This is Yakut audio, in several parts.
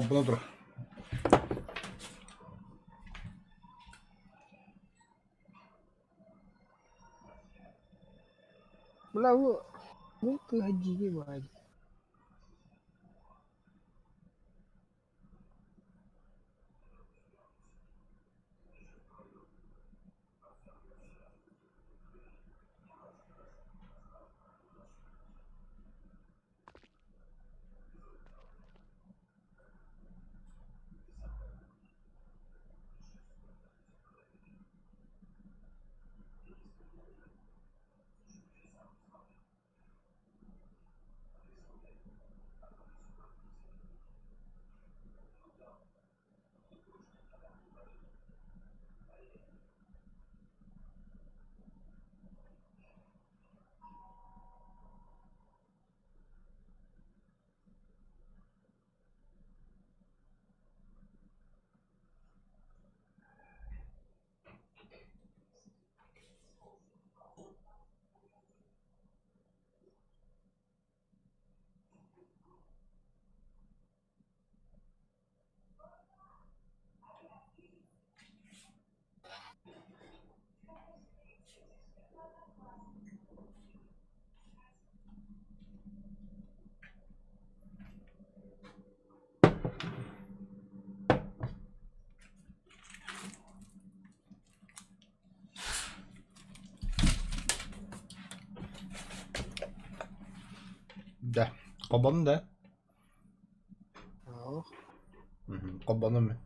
Холбоно тур. Бля, бу бу кыыһа дьиибэ баҕайы. Да, холбонно да? Суох. Холбоннум мин.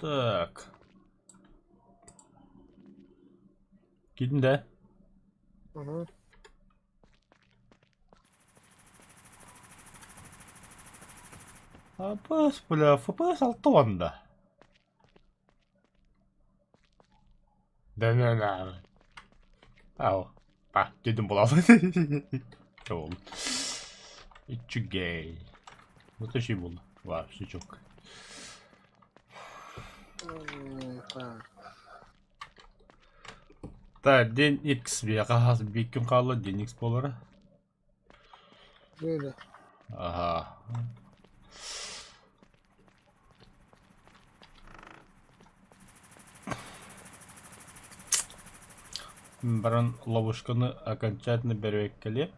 Так. Киирдиҥ да? Уһу. АПС, бля, ФПС 60 да. Да не на. Ау. Па, дедим булабын. Ол. Үчүгэй. Вот үчүгэй буолла. Вообще чок. Так. Так, день X биэхэ хас биир күн хаалла день X буолара. Böyle. Аха. Баран ловушканы окончательно бэрэбиэркэлиэм.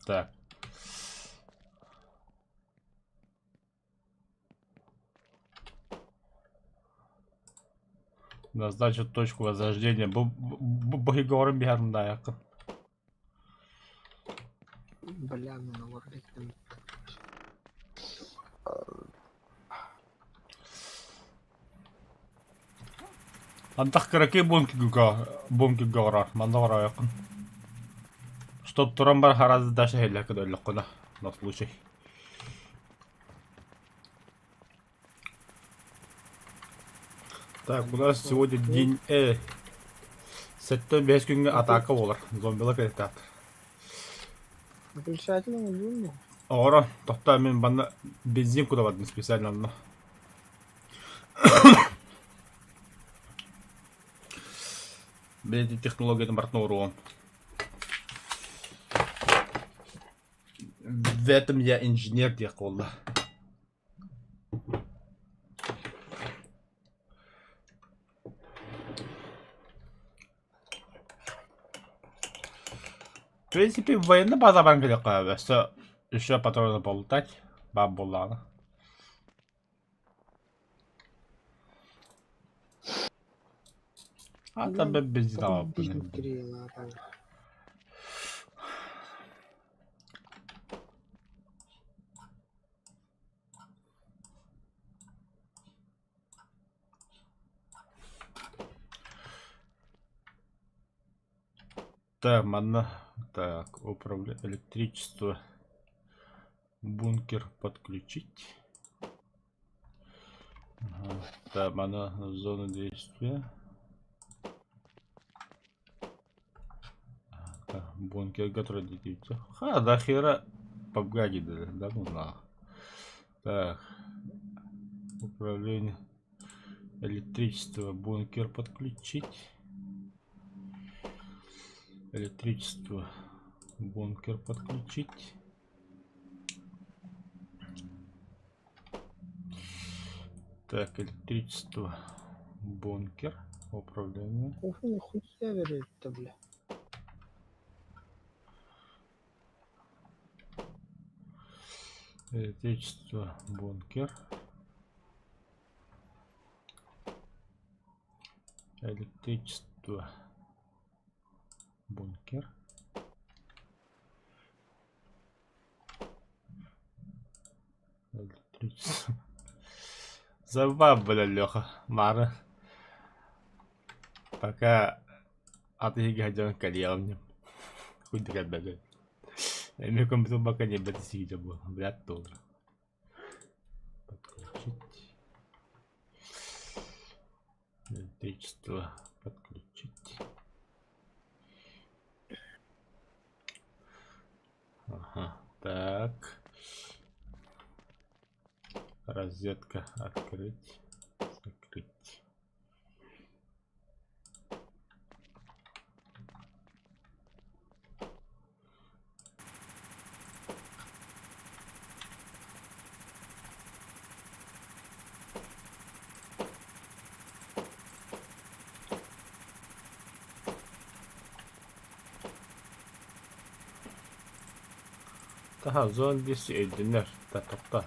Так. Назначить точку возрождения. Бу бу биһарым да якын. Бля, ну на Антах кыракый бункерга бункерга олорор, манна олороойоххун. Чтоб туран бар харазы даже һэллэккэ өллөххүнэ на случай. Так, у нас сегодня день э Сэттэ бэс күҥҥэ атака буолар, зомбилар кэлиэхтээхтэр. Выключателем убил Оҕоро, тохтоо мин манна бензин кута бардым специально онно. Бэйэтин технологиятын барытын оҥоруом. В этом я инженер диэх буолла. В принципе, военный база баран кэлиэххэ өссө еще патроны полутать баар буоллаҕына. А там бензин аҕалбыппын. Так, манна так, управление электричество, бункер подключить. Ага. Так, манна зона действия. Так, бункерга турар диэки. Ха, до хера пабга да, ну нах. Так, управление электричество, бункер подключить. Электричество, бункер подключить. Так, электричество, бункер, управление. Ух, нихуя верит-то, бля. Электричество, бункер. Электричество, бункер. Электричество. Забав, бля, Леха. Мара. Пока атыыга дьон кэлиэҕим куйдук элбэҕи эмиэ компьютер не сиидэ буол блядь доллар подключить электричество подключить ага так розетка открыть закрыть. Таһа зомби өйдөнөр, тохто.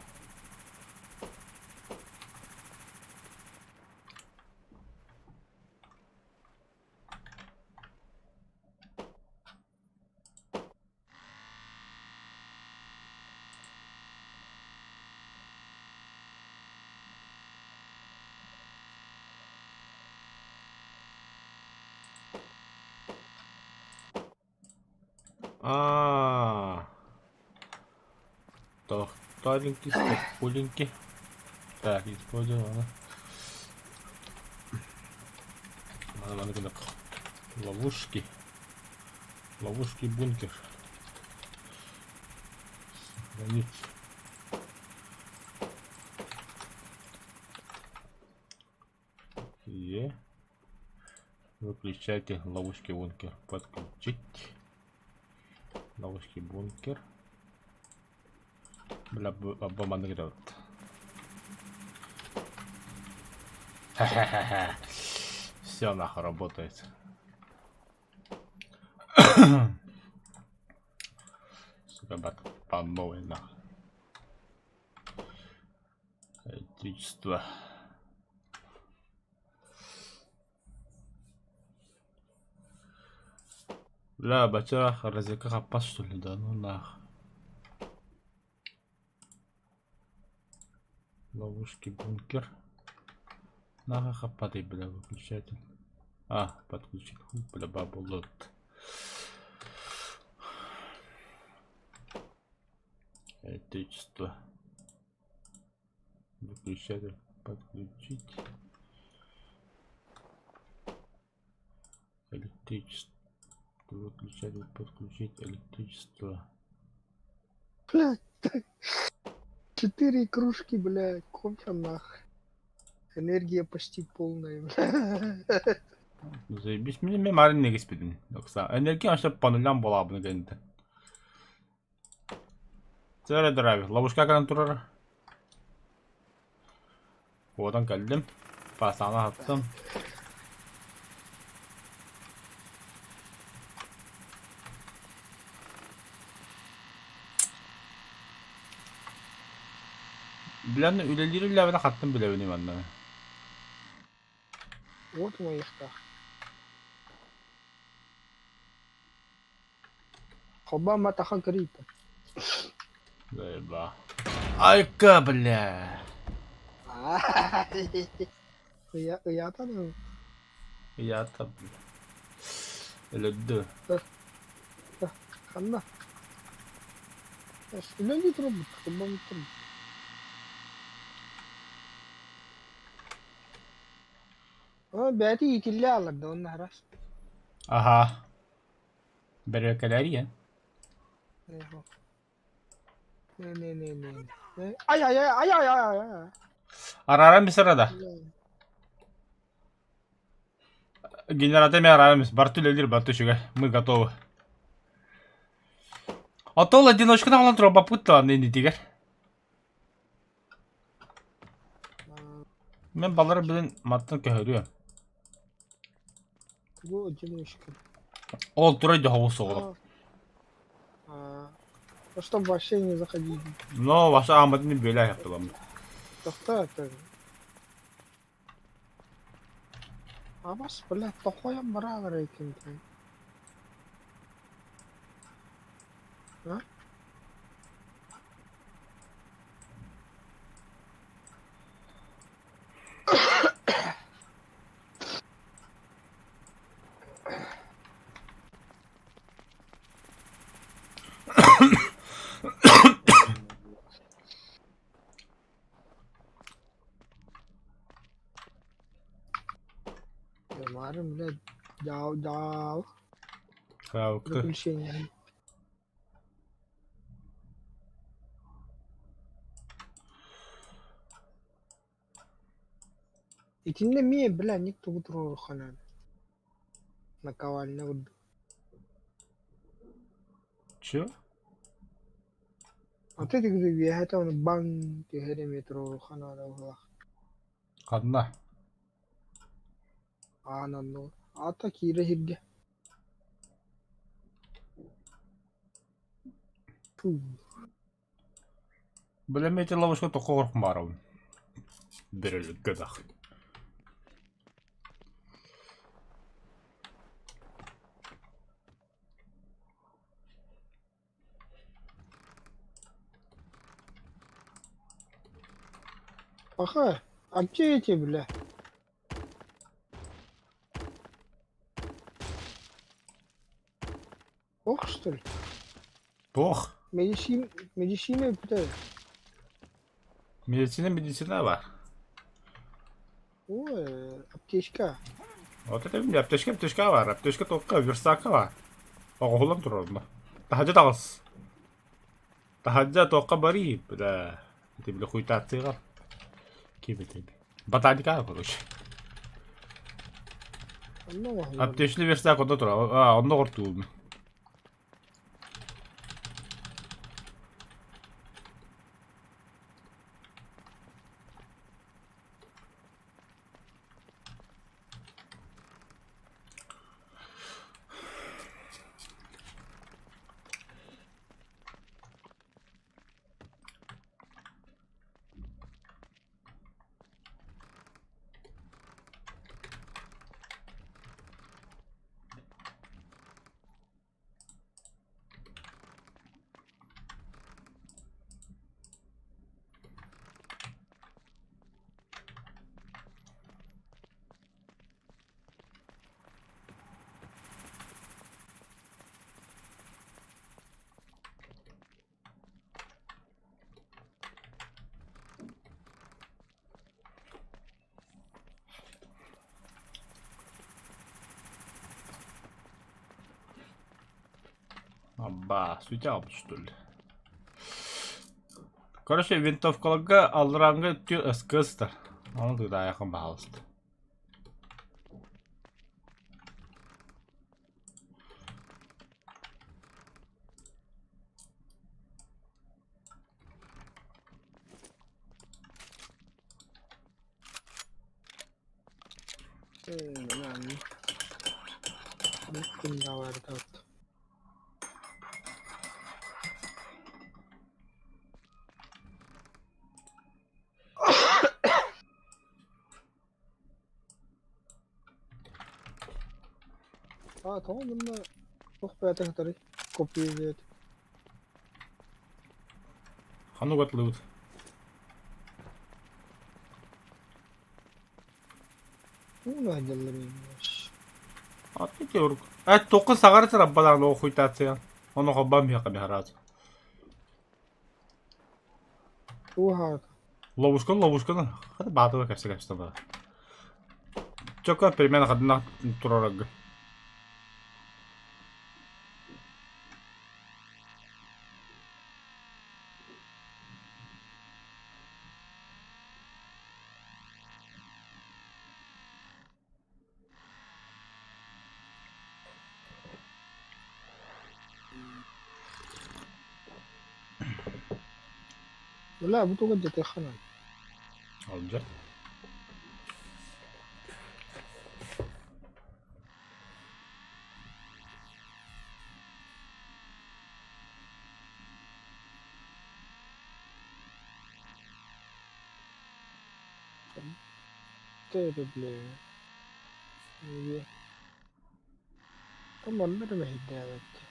А, тохтоленький, стопуленький. Так, используем она. Надо надо ловушки. Ловушки бункер. Сохранить. Е. Выключайте ловушки бункер. Подключить. Ловушки бункер. Бля, бомбаны кирэбит. Ха-ха-ха. Все нахуй работает. Сука, бат, по новой нахуй. Электричество. Бля, бача, розетка хаппас что ли, да ну нах. Ловушки бункер. Нахуй хаппатый, бля, выключатель. А, подключить. Хуй, бля, бабу лот. Электричество. Выключатель. Подключить. Электричество. Выключатель. Подключить электричество. Блядь, четыре кружки, блядь, кофе нах. Энергия почти полная, бля. Заебись, мне мемарин не господин. Энергия вообще по нулям была бы на Церэ драйв. Ловушка кэлэн турар. Куотан кэллим. Пасаны аттым. Билэн үлэлиир үлэлээбэтэ хаттым билэбиний манна. Вот моихтаах. Холбоон матахан кырыйта. Заеба. Айка, бля. Ыйаатан Ыйаата, бля. Өлөрдө. Ханна? Үлэлии турарбыт, холбоммуттар. Оо, бэйэтэ иитиллэ аалар да уонна араас. Аһаа. Бөрүөкэлэрийэн. Не-не-не-не. Ай-ай-ай, ай-ай-ай-ай. Арааран бисара да. Генератор мен арааран Барты үлэлиир, барты үчүгэй. Мы готовы. Отол одиночканы аҕалан турбаппыт да иннитигэр. Мен балары билин маттан көһөрүөм. Тугу одиночка? Ол турай дьоһобус соҕуру. А, ну чтоб вообще не заходить. Но ваша ааматын бүөлэ айахтыламмыт. Тохто это. Абас, блядь, тохойон баралар экен. А? Марым, блядь, дал, дал. Приключения. Итиннэ эмиэ, бля, ник тугу туруоруохха наада. Наковальня курдук. Чё? А ты үөһэ ону баҥ түһэр эмиэ туруоруохха наада быһыылаах. Ханна? Аан оннугар. Аата киирэ сиргэ. Фу. Бля, эти ловушка только орхмаров. Бирелик көдах. Паха, а где эти, бля? Ох, что ли? Бох. Медицина, медицина бүтэ. Медицина, медицина бар. Ой, аптечка. Вот это мне аптечка, аптечка бар. Аптечка только верстака бар. Оҕоһулан турар Таһадьа таҕыс. Таһадьа тоққа бари, бля. Ты, бля, хуйтаацыгар. Кибетин. Ботаника, короче. Онно оҥоһуллар. Аптечный верстак онно турар. А, онно ортуум. Абба, сүтэ что ли? Короче, винтовкаларга алларааҥҥы өттү СКС-тар. Ону тыытаайаххын баһаалыста. Күннээҕэр А, тоҕо манна туох бэйэтэ сытарый? Копия бэйэтэ. Ханнык атылыбыт? Уу наадаллар Аты теорг. Э, тоқы сағар тарап балан охуйтация. Ону холбоон биһиэхэ биһараат. Туоһаата. Ловушканы ловушканы. Хата баатыга кэпсэ кэпсэ бара. Чөкө перемена хадына турарга. Бля, бу туга дьатыаххынан. Олдьа. Это, бля. Ийэ. Манна эрэ мэһэйдээбэт.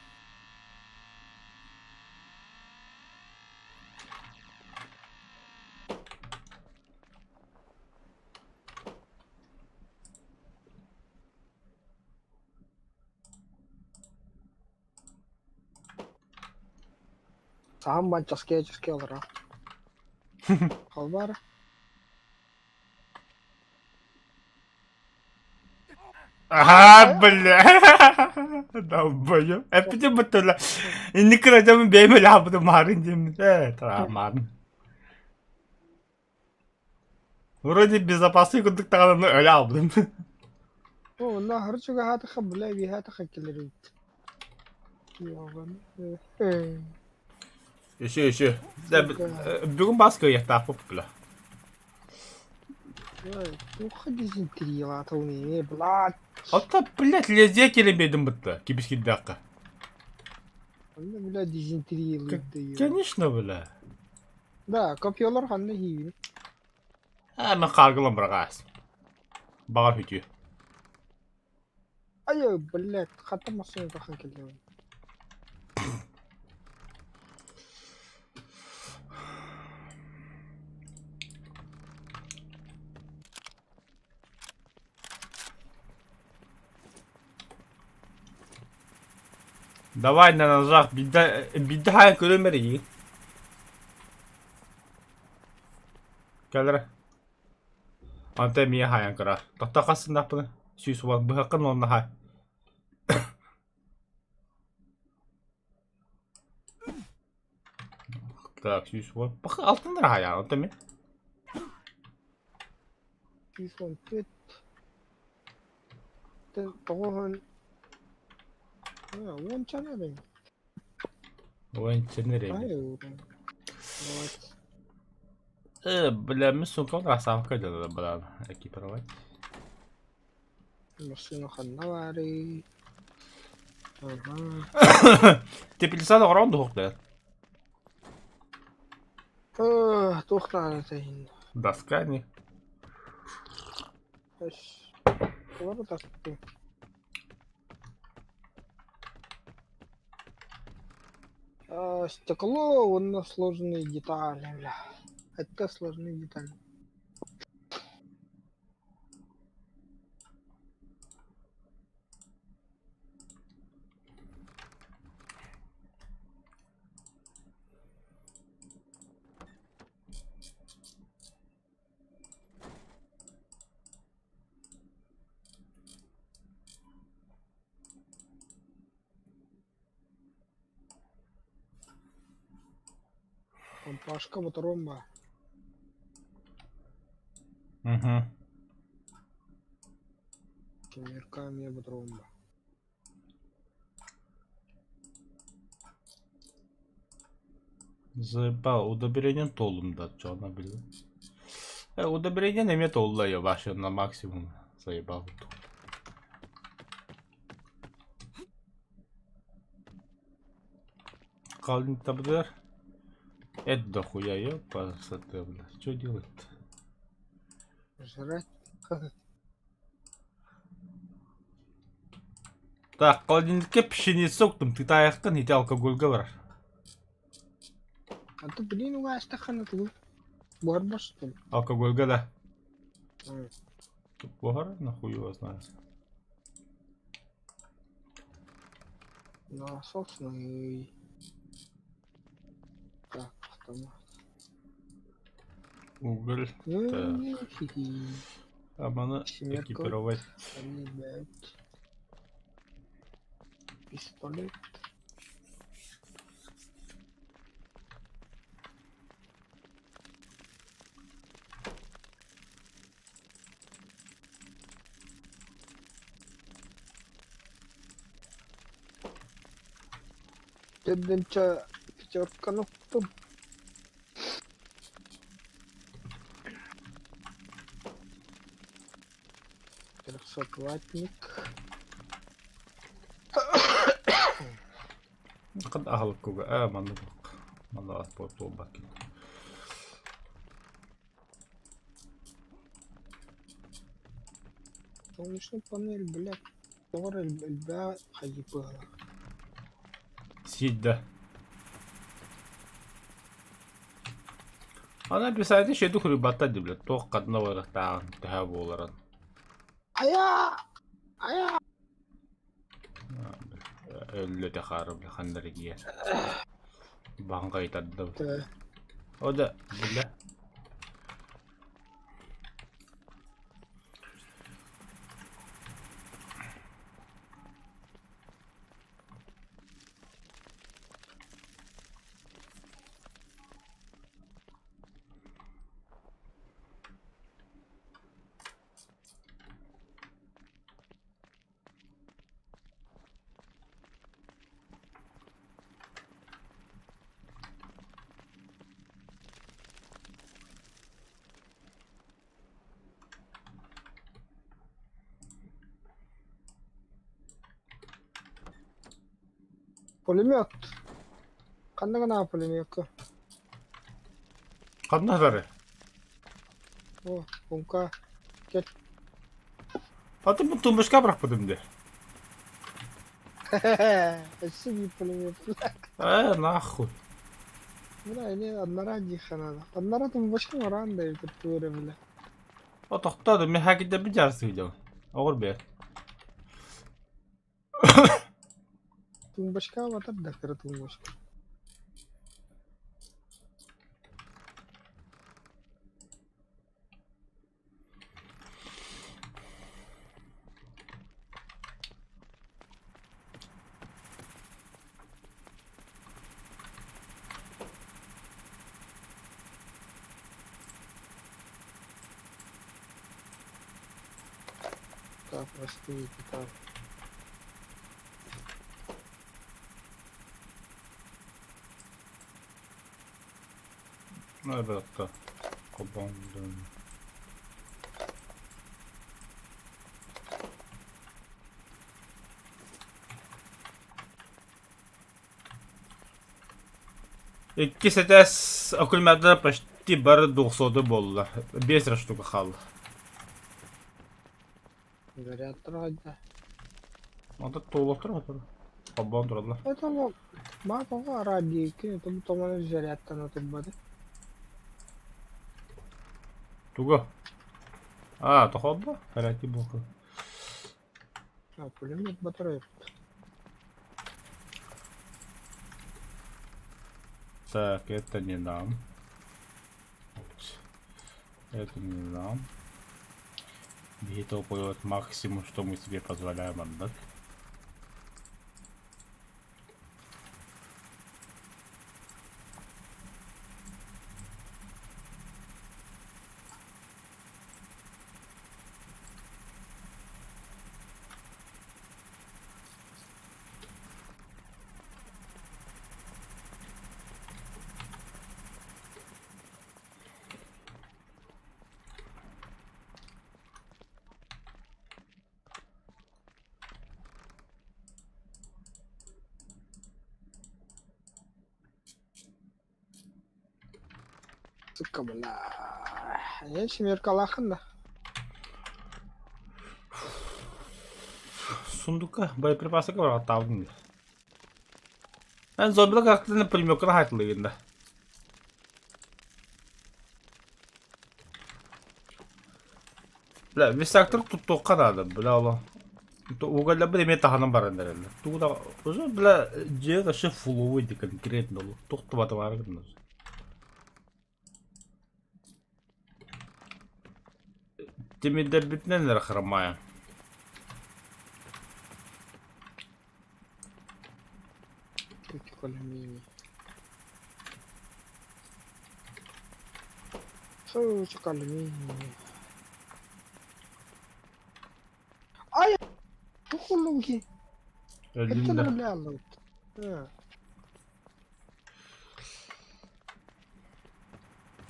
Саһан бан часкыйа-часкыйа олорор. Халбаара. Аһаа, бля. Долбоёб. Эппитим бутула. Инник кырадьамын бэйэм өлаабытым маарын диэммит. Ээ, траамаарын. Вроде безопасный курдук даҕаны өлө албым. О, онно аһары чугаһаатахха, бля, биһаатахха кэлэр эбит. Э, Еще, еще. Бүгүн бас кыайыахтаахпыт бля. Туохха дизентериялааталын блядь. Оттон, блядь, лезвие кэлэн биэрдим бытта, кибис кирдээххэ. Онно, бля, дизентериялыыр Конечно, бля. Да, копьелар ханна иһиибин? Ээ, мен хааргылан быраҕаас. Баҕар үтүө. Айы, блядь, хата массыына тахан кэллэҕим. Давай на ножах, биирдэ биирдэ хаайан көрүөм эрэ дии. Кэл эрэ. Онтон эмиэ хаайан көрөөр. Тохтоо хас сыннаахпыный? 110 быһаххын уонна хаай. Так, 110. Бах алтын эрэ хаайаҕын онтон эмиэ. 114. Тоҕуһун уончаны эрэ. Уончаны эрэ. Э, бля, мы сумкам красавка делала, брат. Экипировать. Массыына ханна баарый? Ага. Теплица оҕорон дуһуктар. Туох наада Доска не. Стекло уонна сложные детали, бля. Это сложные детали. Пашка ботуруон баар. Угу. Тимирка эмиэ ботуруон баар. Заебал, удобрение толлум да, чё она били. Э, удобрение эмиэ толла я вообще на максимум заебал. Калин табдыр. Это дохуя, ёпасоте, бля. Что делать-то? Жрать. Так, холодильникке пшеницу уктум, ты тайахтан ити алкогольга барар. А то блин угаастаххана тугу буһарбат что ли? Алкогольга да. Буһар, нахуй его знает. Насосный. Так, автомат. Уголь. Так. А маны Семерка. экипировать. Ребят. Пистолет. Төрдүнчэ пятерканы уктум. Трехсотлатник. Хат аһылыккыга ээ маннык манна туолбаккын. Солнечный панель, блядь, тоҕор элбээ хайыпыала. Сиидэ. Аны описание шеду хурибатта ди блядь, туох ханна барыахтааҕын төһө буоларын. Айа! Айа! Өллөтө хаары бля ханна эргийэр. Баҥҕайтардым. О да, бля. Пулемет. Ханна гына пулеметка? Ханна сары? О, кумка. Кет. Аты бу тумбушка бырахпытым дии. Өссө биир пулемет. Ээ, нахуй. Бля, или однора диханада. Однора тумбочка баран да эбитэр тугу эрэ бile. О, тохтоо, мен хакидербин дьаарсыйдым. Оҕур бэйэ. Тумбочка батар да кыра тумбочка. Так, простые детали. Албетте. Кобондун. Иккис этээс окулмарда почти бары двухсоты буолла. Биэс эрэ штука хаалла. Варианттар хайда? Онто туолуохтара отор. Холбоон тураллар. Это Маатоҕо радио тому томаны зарядтана турбаты. Тугу? А, тохолбо? Харати буку. А, пулемет батарея. Так, это не нам. Это не нам. Биһи толкуйбут максимум, что мы себе позволяем отдать. Сука, бля. Я семеркалаахын да. Сундука боеприпасы бараттаабын дии. Эн зомбилар картины пулеметканы хаайтылыгын да. Бля, висактор туттуохха наада, бля, олох. Уголларбыт эмиэ таһынан баран эрэллэр. Тугу да уже бля дьиэ вообще фуловый ди конкретно туох да батыбаары гынна. Тимирдэрбитинэн эрэ хромаем. Алюминий. Сучка алюминий. Ай! Тухуллуҥ Өллүм Эттэн да. өлө аллыбыт.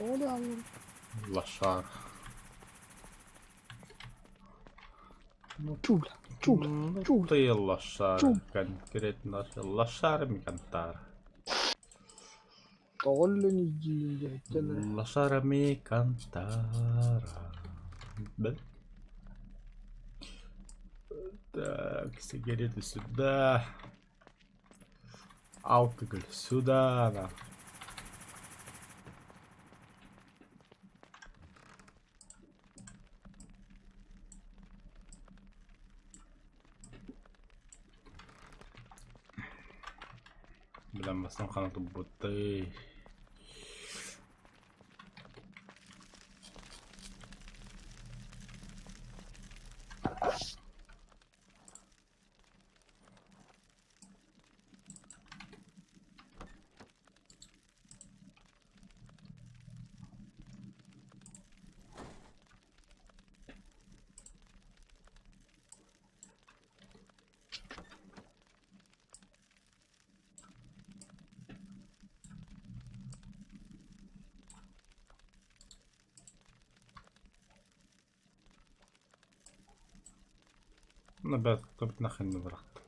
Оҕо аллым. Лошар. Ну, Чугла, чугла, ну чугла. ты лошара, Чуг. конкретно лошара Микантара. Тоҕо өллөн илдьиин диэттэн эрэ. Лошара Микантара. Да? Так, сигареты сюда. Алкоголь сюда. На. Бля, бастан хана туппуттай. Набат нахрен бырахта.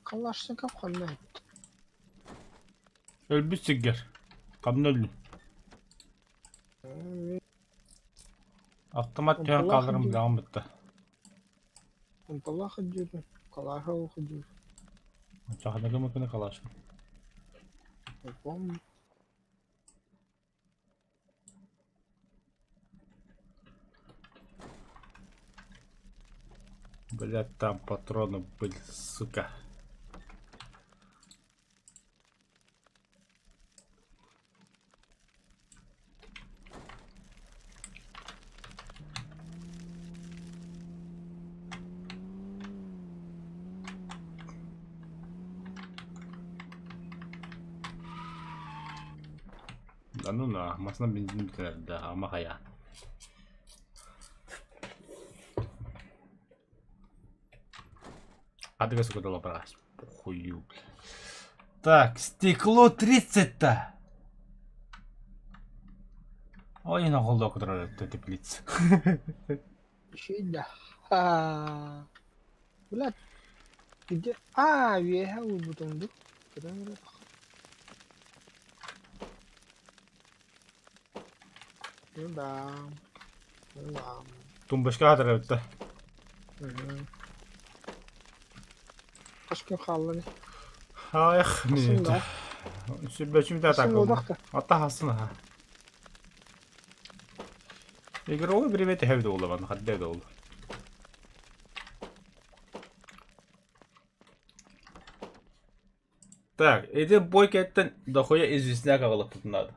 Калашников ханна эбит? Өлбүт сиргэр. Ханна өллүн? Автомат түһэн Онтулаах хааларын дии. билэҕин бытта. Онтулаах диир, Калашов диир. Чаханыгы мыкыны калашка. Не помню. Блядь, там патроны были, сука. Да ну на, масына бензин бүтэр да, ама хайа. Адыга сука дала брать. Похую, бля. Так, стекло 30-то. Ой, на голову, которая теплица. Үчүгэй да. Блядь, где? А, үөһэ уурбутум дуу. Көрөн эрэ. Ну да. Ну да. Тумбочка хатырабытта. Мгм. Хас күн хаалла ини? Аах, Хасын минута. да. Сүрбэчим Хасын атака. буолбах да. Ата хасын аха. Игровой привет хэвде буолла хадде да буолла. Так, ити бой кэттэн дохуя известняк аҕалыппытын наада.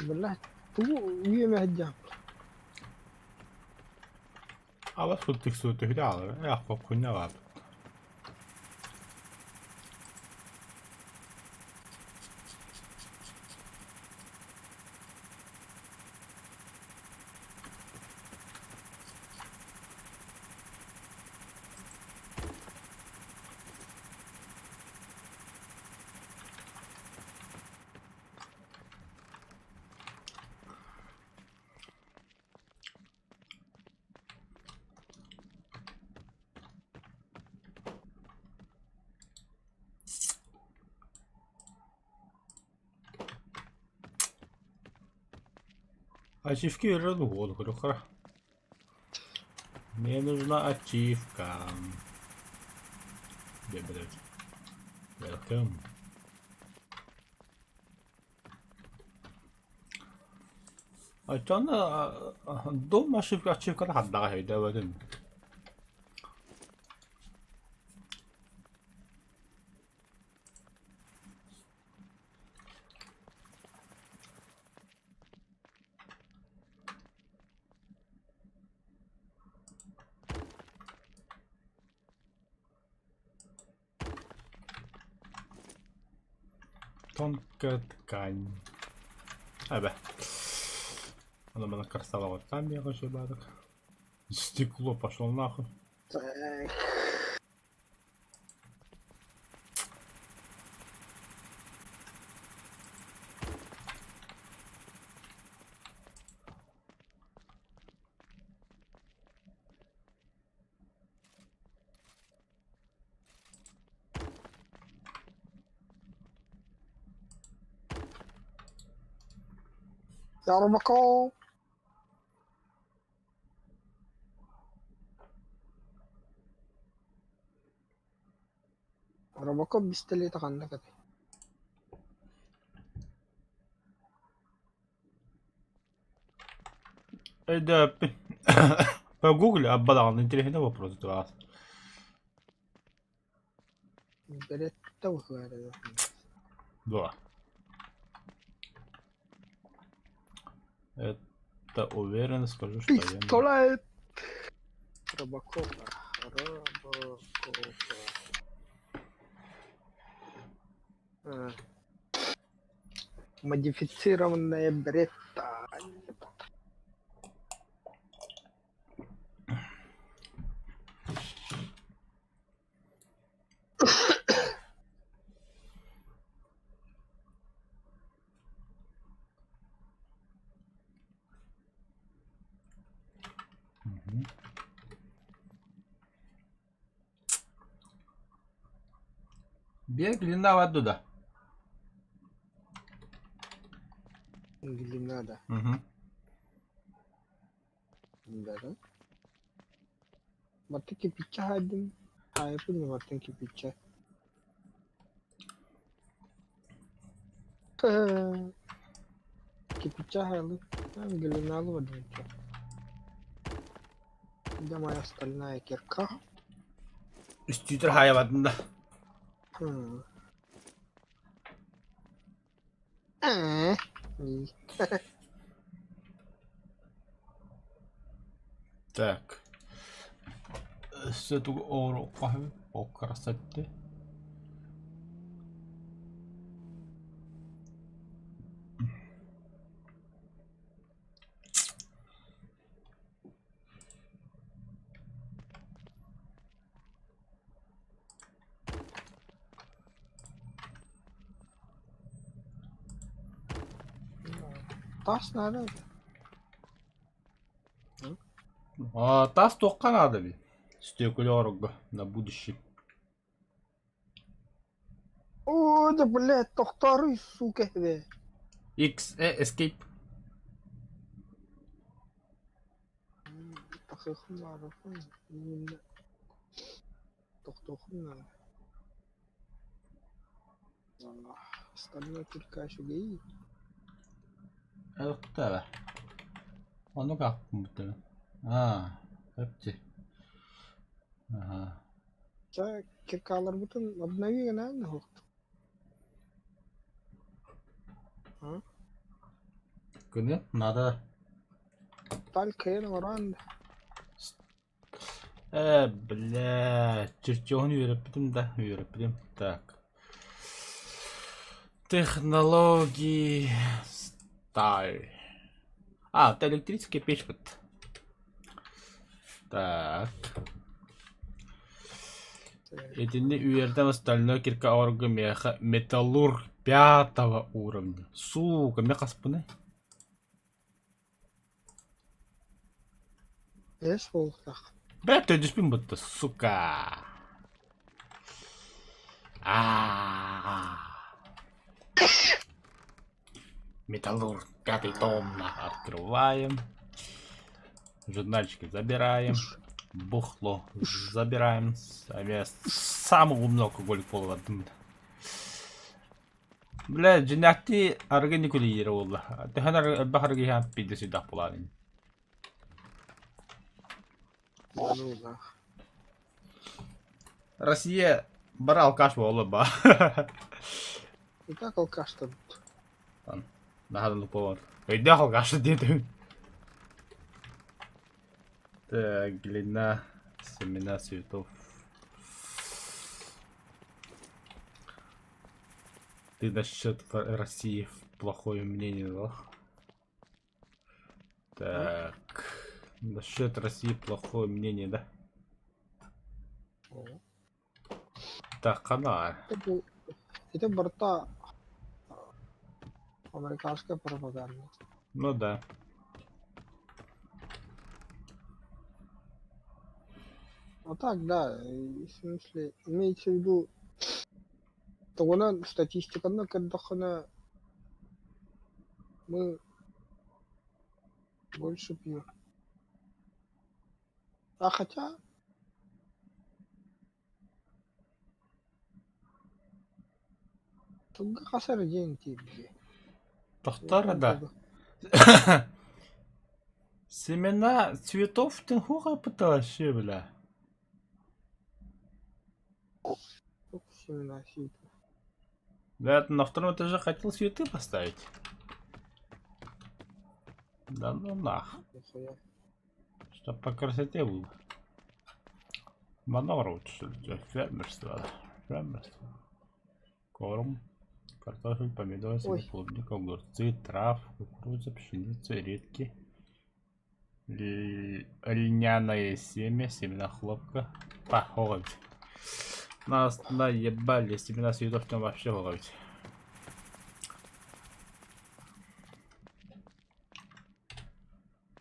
Бля, тугу үөмэһдьэм. Ала сылтык сылтык аалар, яхпаппын аҕаат. Ачивки верну воду, говорю, Мне нужна ачивка. Где, блядь? Welcome. Оттон дом ачивка ачивканы хардаҕа өйдөөбөтүм. Тонкая ткань. Эбэ. Она была красава вот там я хочу бадок. Стекло пошел нахуй. Так. Я Робокоп. Робокоп пистолета ханна этэй? Өйдөөппүн. Погугли, аббалаҕын интересный вопрос два. Беретта быһыылаах. Два. Это уверенно скажу, что я... Пистолет! Робокопа. Робокопа. А. Модифицированная Беретта. Мгм. Бег длина оттуда. Длина, да. Угу. Да, да. Баттын кирпиччэ хаайдым. Хаайбын баттын кирпиччэ. Кирпиччэ хаайлы. Длина бардым. Где моя стальная кирка? Үстүүтэр хаайабатын да. Хм. Э, не. Так. Өссө тугу оҥоруохха О красоты. Тас надо. А, тас туохха наада би? Стекуле оҥорорго на будущее. О, да блядь, тохтооруй, сука, бе. X, E, escape. Тахыхым баарыхым. Именно. Тохтоохум надо. Остальное кирка үчүгэй. Элықтара. Ону кааппын Аа, өпти. Аха. Чэ, киркаларбытын обнови гынан оһохтук. А? Күнү надо. Сталь кыайан оҥорон да. Э, бля, чертежун үөрэппитим да, үөрэппитим. Так. Технологии сталь. А, это электрический печь вот. Так. Итинни үөрдэм стальной кирка оҥорго миэхэ металлург пятого уровня. Сука, мэ хаспыный? Эс буолуохтаах. Бля, төрдүспүн бутта, сука. А. Металлург пятый том открываем. Журнальчики забираем. Бухло забираем. А самый умный алкоголик буолбатым. Бля, дьиҥнээхтии арыгы күлүйэр буолла. Төһөн элбэх арыгы иһэн пиздец сүрдээх буолаарын. Буолуулаах. Россия бары алкаш буолла ба. И так алкаштабыт. Наһаа да лупа Өйдөөх алкаш диэтим. Так, глина, семена цветов. Ты насчет России плохое мнение дал? Так, насчет России плохое мнение, да? Так, хана. Это барыта американская пропаганда. Ну да. А так, да, в смысле, имеется в виду, тугунан статистиканы көрдөххүнэ мы больше пьем. А хотя Сылгы хас эрэ диэн тиийдэ. Тохтор да. Семена цветов ты хуха вообще, бля. Семена цветов. Да, на втором этаже хотел цветы поставить. Да ну нах. Чтоб по красоте было. Манорут, фермерство. Фермерство. Корм, картофель, помидоры, клубника, огурцы, трав, кукуруза, пшеница, редки. Льняное семя, семена хлопка. Похоже. Нас наебали, семена цветов там вообще ловить.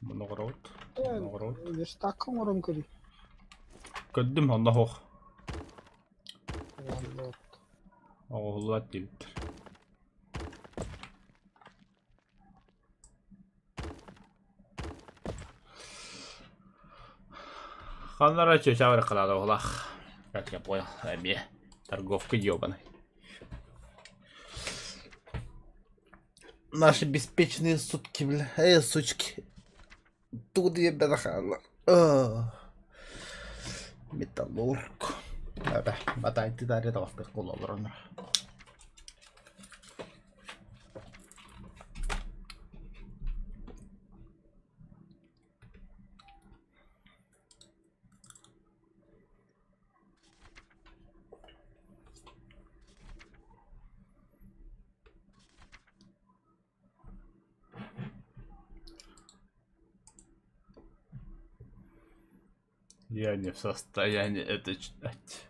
Моногород. Моногород. Верстакка оҥорон көрүй. Көрдүм онно суох. Оҕоһуллубат диэбиттэр. Ханнара чүөчэ кылаада оҕолаах. Как я понял, эмиэ торговка ебаный. Наши беспечные сутки, бля. Эй, сучки. Тут я хаалла. Металлург. Батайты дарья таҕыстык буолаллар Я не в состоянии это читать.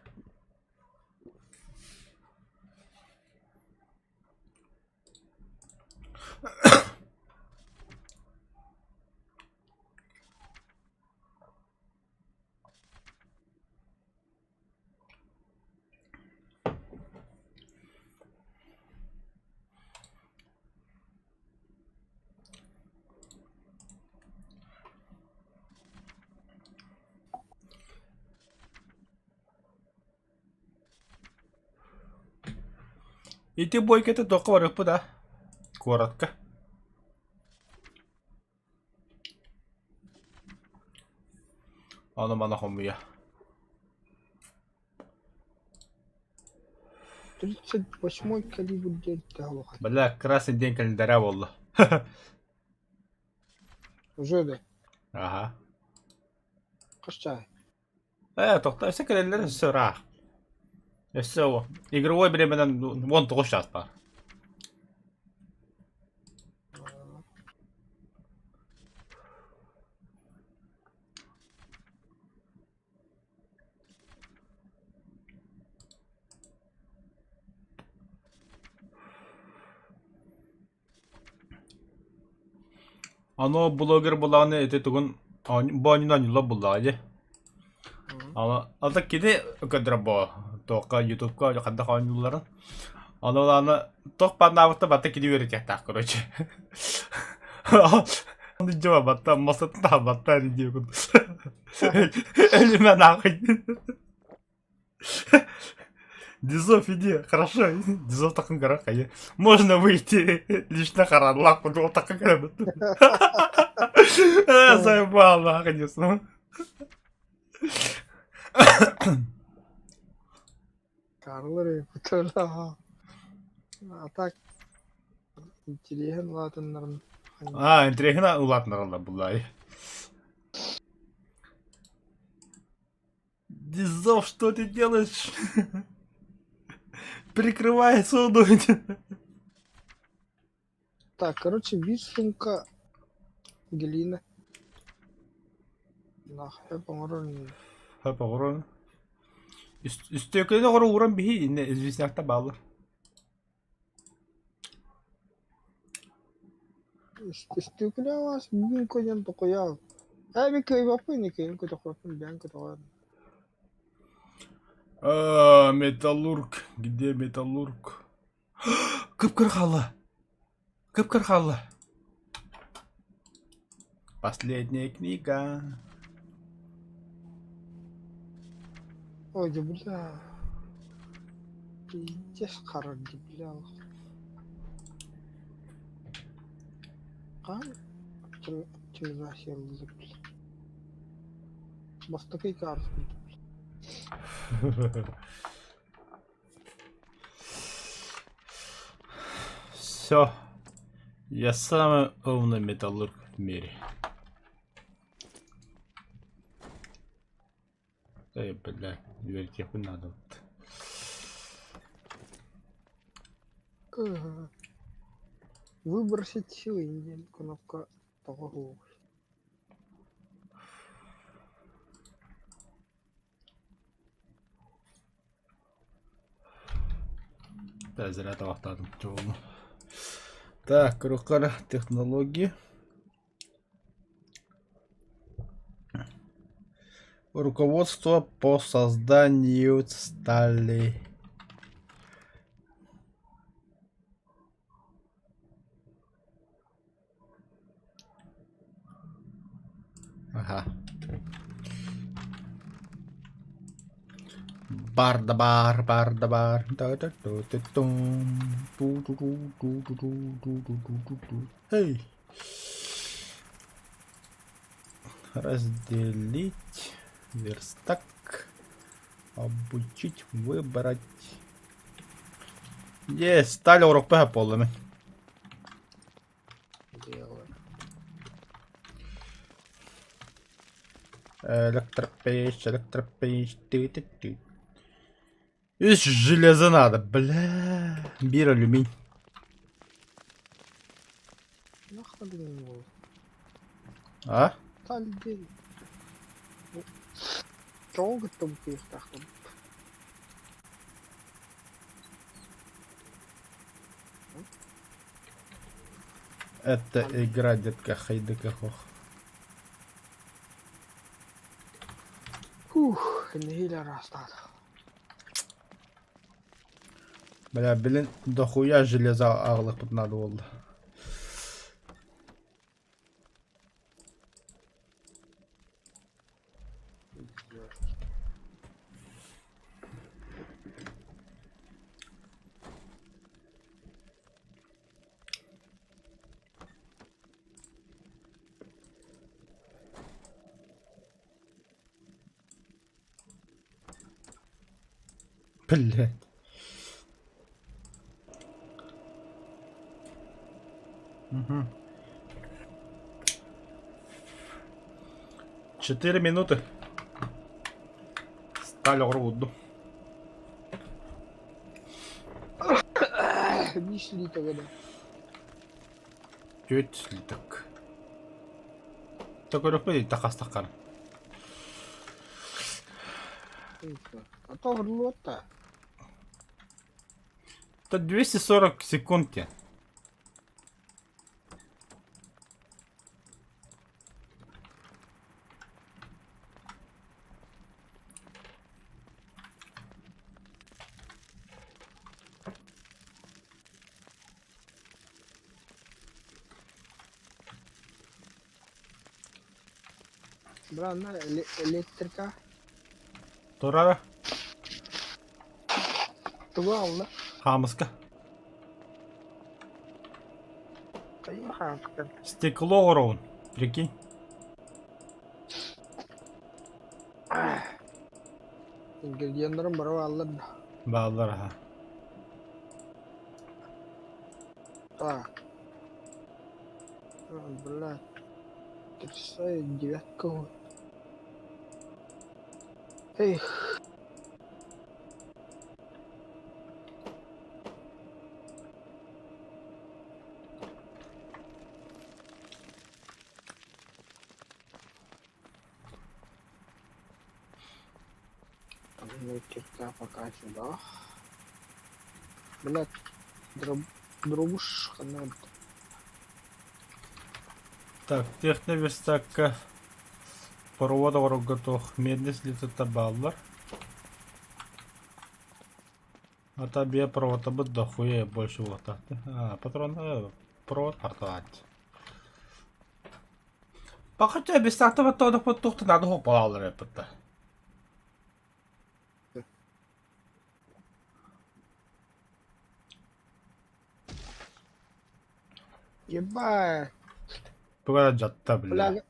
Ити бойката туохха барыахпыт а? Куоратка. Ону-маны хомуйа. 38-й калибр диэн төһө улахан? Бля, красный день календаря буолла. Уже да? Ага. Хас чааһый? Тохто, өссө кэлэллэр өссө ыраах. Өссө игровой временэн 19 час баар. Аны блогер булаҕына ити тугун бу оонньууну оонньууллар буллаҕа дии. Аны ата кини көрдөрөр буо туохха ютубка хайдах оонньуулларын. Аны ол аны туох бааннаабыта барыта кини үөрэтиэхтээх короче. Аны дьэ батта масатын таһабатта диye курдук. Өлүмэ нахуй. Дизов, иди, хорошо. Дизов такын кара хайа. Можно выйти лично харанлах, вот такын кара. Заебал, конечно. Карлары кутала. А так интириэһин улаатыннарын А, интириэһин улаатыннараллар буллай. Дизов, что ты делаешь? Прикрывай суду. Так, короче, биир сумка глина. Нахуй оҥорор Хөп оҕорон. Үстүөкүлэни оҕоро ууран биһи инне известняктар бааллар. Үстүөкүлэ аас бүгүн көйөн токуйаал. Ээ би кыайбаппын ини кыайан көтөхпөппүн бэйэм көтөҕөөрүм. А, металлург. Где металлург? Кып-кыр хаалла. Кып-кыр хаалла. Последняя книга. Ой, дьэ бля. Пиздец харар дьэ бля. Хаан оптимизация ыллыр бля. Бастакы икаарыс Все. Я самый умный металлург в мире. Эй, бля, дверь надо. Выбросить силы диэн кнопка тоҕо суоҕуй? Да, зря табахтаатым чуолу. Так, рукара технологии. Руководство по созданию стали. Ага. Бар да бар, бар да бар. Та-та-та-та-тум. Ту-ту-ту-ту-ту-ту-ту-ту-ту. Эй! Разделить верстак. Обучить, выбрать. Есть, сталь урукпа буолла Делаю. Электропечь, электропечь, ты-ты-ты. Үс железо надо, бля. Биир алюминий. Нахуй деген буолуо? А? Сталь диэн Тоҕо кытта буккуйуохтаахпын? Это игра, детка, хайдыка хох. Фух, нэһиилэ араастаата. Бля, блин, дохуя железа аҕалыахпыт надо буолла. Блядь. Угу. 4 минуты. Сталь оҕуругурдум. 5 литр да. 4 слиток. Та көрөхпүт тахастаххар. А то врлота. Это 240 секунд те. Бра, на электрика. Турара. Тугу алла? Хаамыска. Хайа хаамыска. Стекло оҥоробун. Прикинь. Ингредиеннэрин бары бааллар да. Бааллар аха. Так. А, блядь. Тридцать девятка вот. Эх. Ну, кирка пока сюда. Блядь, дробуш надо. Так, техноверстакка провод оҥорорго туох медный слитоктар бааллар. А то бие проводабыт дохуя больше уотаахты. А, патрон провод арталааччы. Пахача бестахта тоодохпут туохта надо хоппалааллар эппитта. Ебать. Туга дьатта бля. Фляга.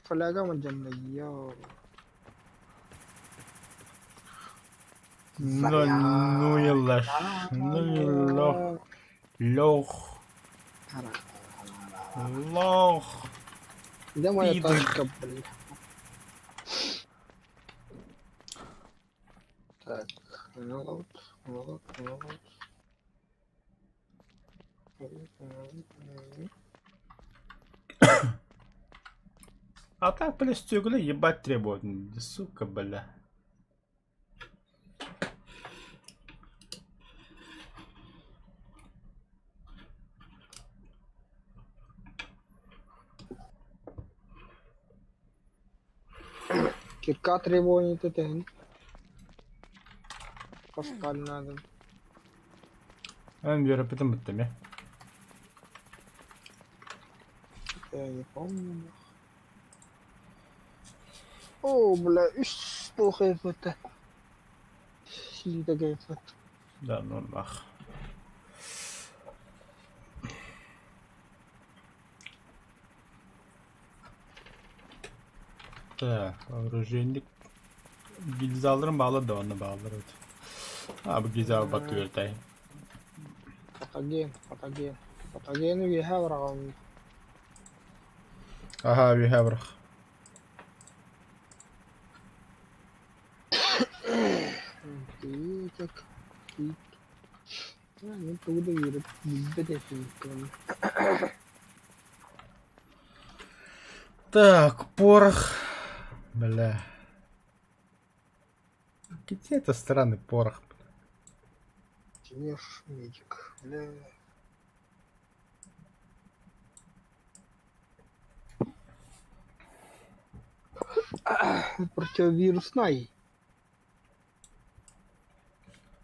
Фляга мадьянна, йоо. Ну, ну и лаш. Ну и лох. Лох. Лох. Где моя Пидор. тачка, блин? Так, ну вот, вот, вот. А так, бля, стекло ебать требует. Сука, бля. Кирка требование ТТН. Паскаль надо. Эн үөрэппитим бүттэ Я не помню. О, бля, үс туох это. Сида это. Да, ну нах. Так, оружейник. Гильзаларым баалар да онно баалар эбит. А, бу гильза бат үөртэй. Патоген, патоген. Патогены үөһэ быраҕан. Аха, үөһэ бырах. Так. Мин тугу да үөрэ билбэт этим. Так, порох. Бля. Где это странный порох? Тимеш, медик. Бля. Противовируснай.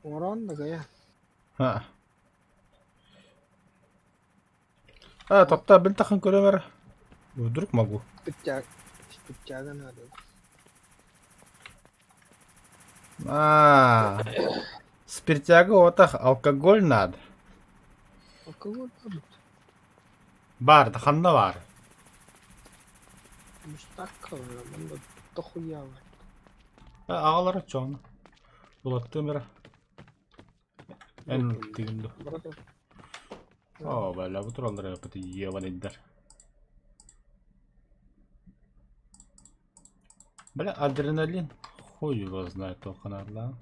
Уран такая. А. А, топта бил тахан көрөмөр. Вдруг могу. Спиртяга. Спиртяга надо. А, спиртяга отах алкоголь надо. Алкоголь надо. Бар, да ханна бар. Мустакка, манна дохуя бар. Аҕалара чоҥ. Булаттым эрэ. Эн тигин ду. Брат. О, бля, бу тураллар эппит ебаныйдар. Бля, адреналин, хуй его знает туохханаарлаах.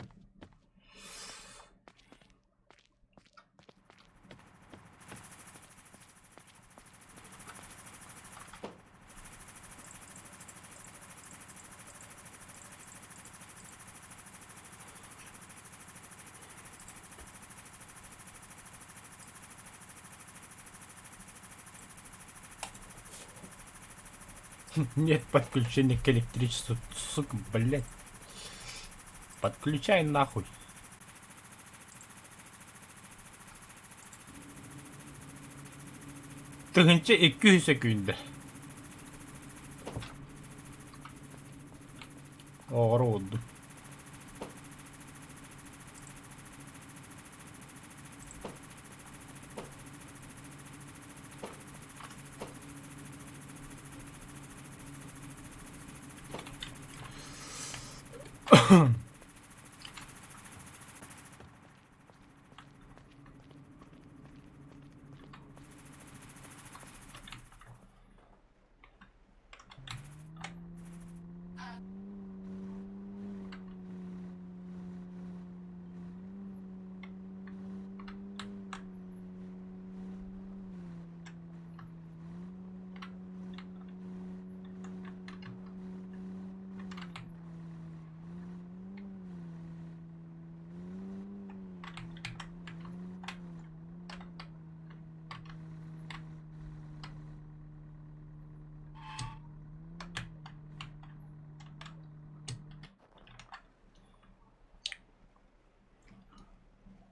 Нет подключения к электричеству, сука, блядь. Подключай нахуй. Тыһыынча икки үс сөкүүндэ. Оҕоро уурдум.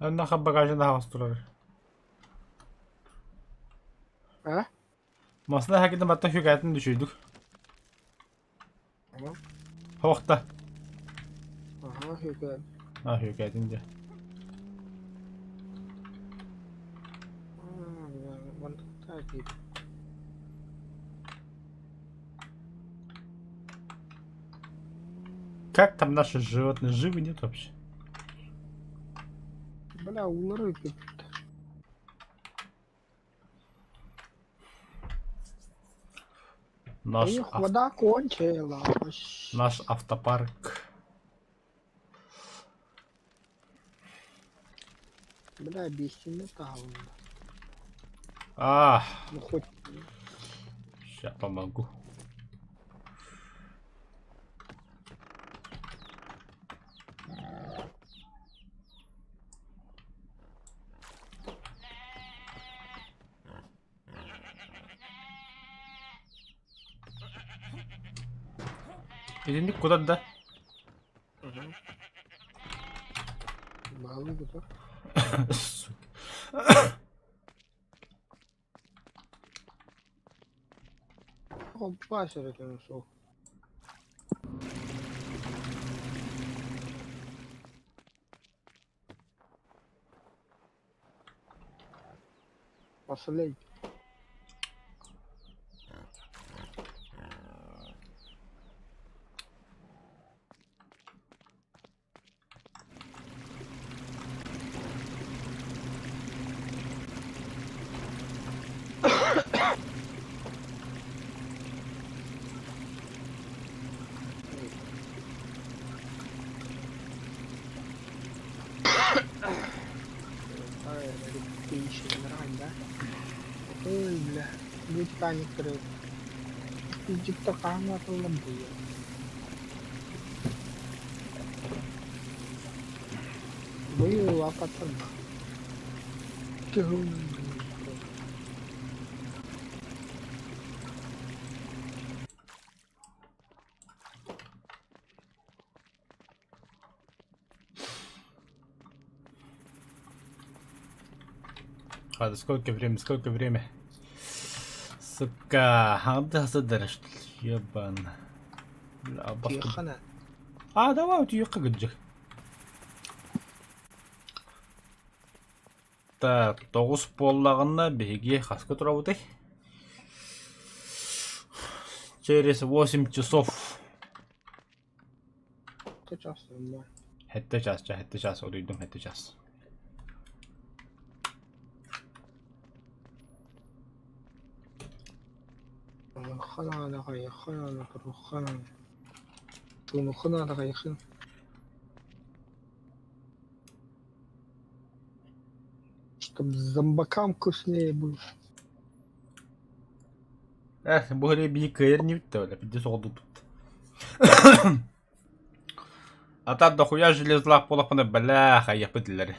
Онно багажын аһаҕас турар. А? Массыына хакитин батта хүкээтин düşürdük. Tamam. Хоохта. Аха, хүкээн. А хүкээтин дьэ. Мантыктаа киир. Как там наши животные живы нет вообще? Бля, уулары ыппыт. Наш, Их ав- вода кончилась. наш автопарк. Бля, бесимет говно. А, Ну хоть сейчас помогу. Итинник куда да? Балык да. Сука. Опа, это нашел. Последний. Ой, бля, будь паник Egypte Был Ладно, сколько время, сколько время? Сука, ханда сыдырышт, ебан. Бля, баскы. Тихона. А, давай, утуйка гыджик. Так, тоҕус буоллаҕына биһиги хаска турабытый? Через 8 часов. Час Сэттэ час, чэ, сэттэ час, утуйдум сэттэ час. Суунуохха наада хайыаххын. Чтоб зомбакам вкуснее было. Эх, бу эрэ бии кыайар инибит да, бля, пиздец оҕолдубут. А так дохуя железлаах буолахпына, бля, хайыахпыт дилэр.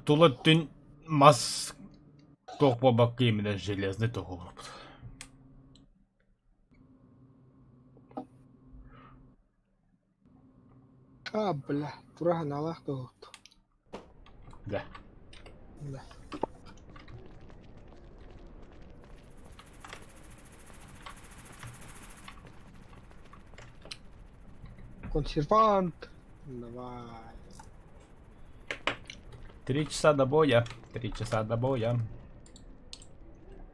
Тула өттүн мас туох буолбакка именно железный туһуллубут. А, бля, тура ханаалаах да Да. Да. Консервант. Давай. 3 часа до боя. 3 часа до боя.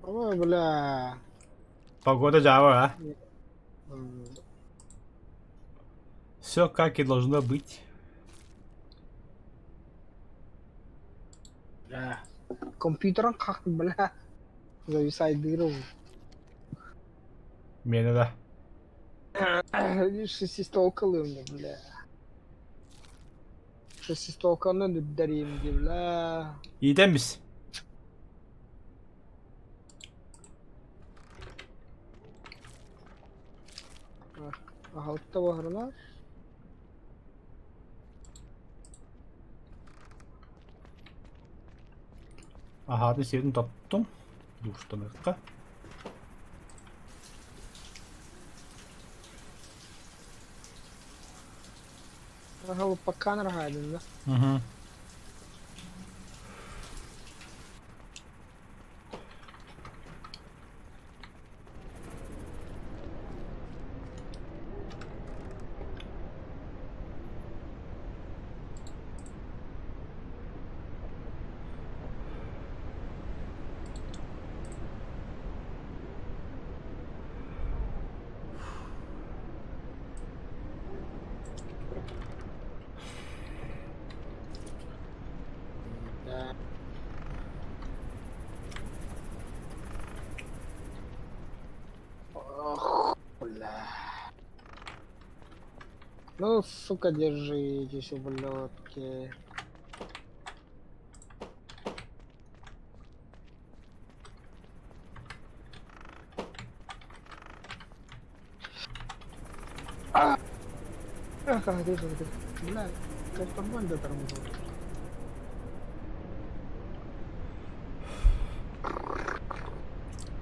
Ой, бля. Погода жаба, а? М, Все как и должно быть. Бля. Компьютерын как, бля. Зависает игру. Мені да. Шестистолкалы у меня, бля. Шестистолканы үрдэрим дии, бля. Иитэн Аһалта буһарына. Аһаатын сиэтин тоттум. Душтаныахха. Аһалыппаккаан араһаайдын да. Угу. Да. Ох, бля. Ну, сука, держитесь, ублюдки. А! Ах, тихо, тихо. Бля, контрабанда тормозила.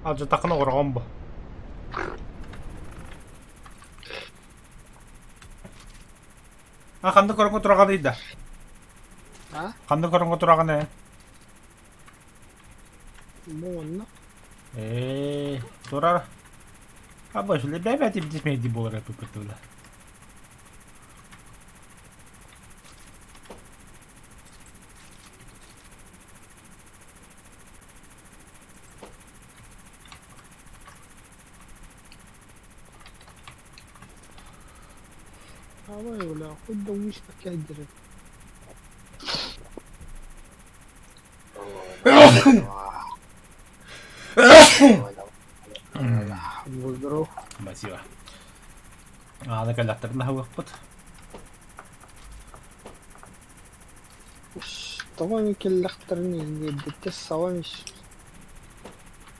Алдьатаххына оҕороҕун бу. А ханнык ороҥҥо тураҕыный да? А? Ханнык ороҥҥо тураҕын ээ? Муонна. Ээ, турар. А больше бэбэ тибдис мейди буолар эппиппит Давай, бля, хоть да уйска кядеры. Будь здоров. Спасибо. Аана кэллэхтэринэ аһылыкпыт. Тоҕо кэллэхтэрин иһиэрдиттэ саҕан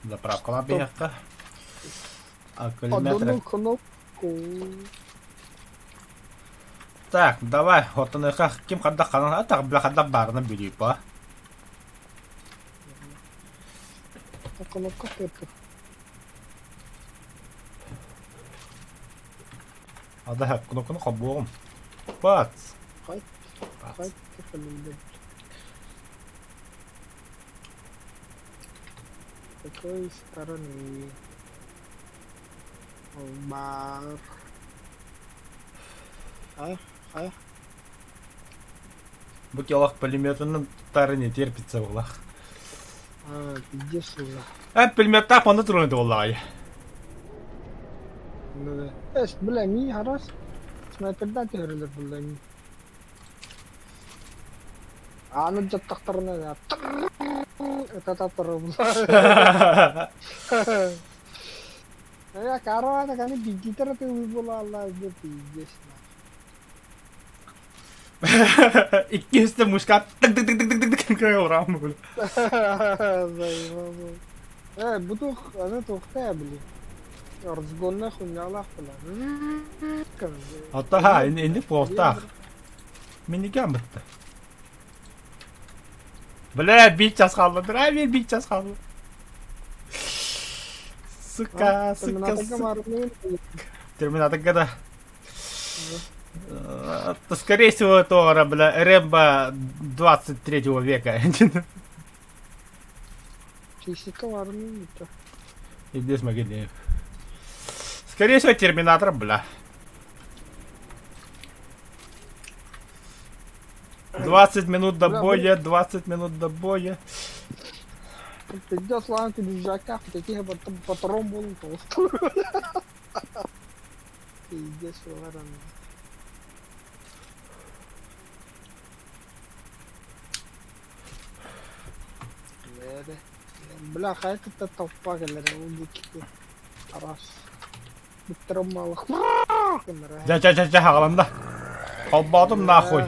Заправкалаах биһиэххэ. Аккумулятор. Одну кнопку. Так, давай, оттон ким хардах ханан, а так бля хардах баарынан бүлүүпа. Кнопка только. Ада кнопканы холбуоҕум. Бац. Хай, Бац. хай, тихо, Какой стороны? Бар. А, а? Бу киһи пулеметынан тары не терпится буолах. А, пиздец уже. А пулеметтаах манна туран буоллаҕай. Ну да. Эс, бля, ми харас. Снайпердан түһэрэллэр буолла ми. Аны дьаттахтарына это татар. Я каравана каны бигитер ты выбыла пиздец. Иккисте мушка тык тык тык тык тык тык тык урам бу. Э, бу туох, аны туохта били. Разгонна хуйнялаах була. Ата инник буолтаах. Миниган бытта. Бля, биир час хаалла. Бля, биир час хаалла. Сука, сука, сука. Терминаторга да. То, скорее всего, это, бля, Рэмбо 23 века. Иди могильник. Скорее всего, Терминатор, бля. 20 минут до боя, 20 минут до боя. Пиздец, ладно, ты в жаках, таких патрон был толстый. Пиздец, ладно. Бля, хайа кытта толпа кэлэр ол диэки араас бүттэр Дьэ, дьэ, дьэ, дьэ, хаҕаланна. Холбоотум нахуй.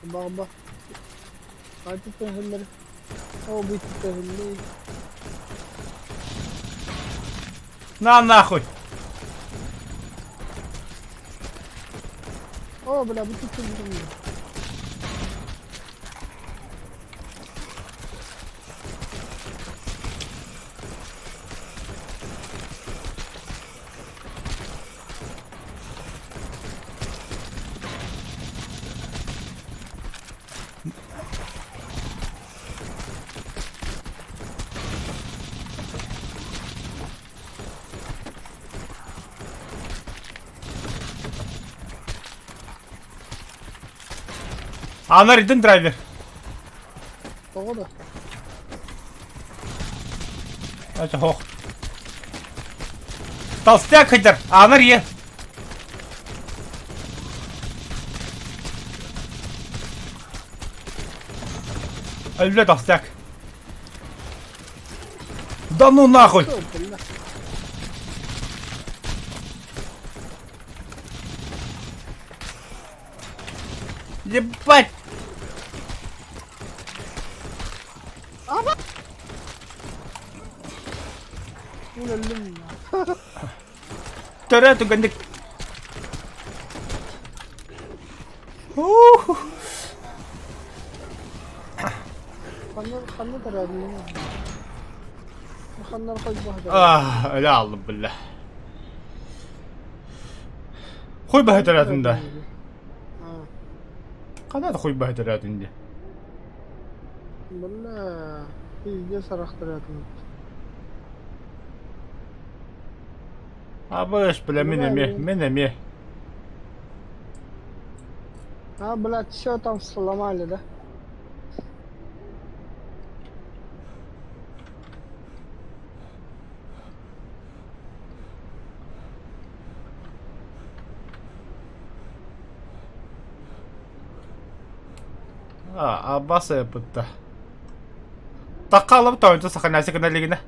Баба. Хайа төһөллөр. О, бүт төһөллөр. На нахуй. О, бля, бүт төһөллөр. Анар идин драйвер. Тоҕо да? Это хох. Толстяк хадер. Анар е. Өллө толстяк. Да ну нахуй! Ебать! Төрө түгэнник. Ah, öyle aldım billah. Хуй баһытыратында. Қанат хуй баһытыратында. Бля, пиздец арахтыратын. Абыш, бля, мен эме, мен эме. А, блядь, все там сломали, да? А, абаса бытта. Таккалып тойынты саханясы кыналигіне.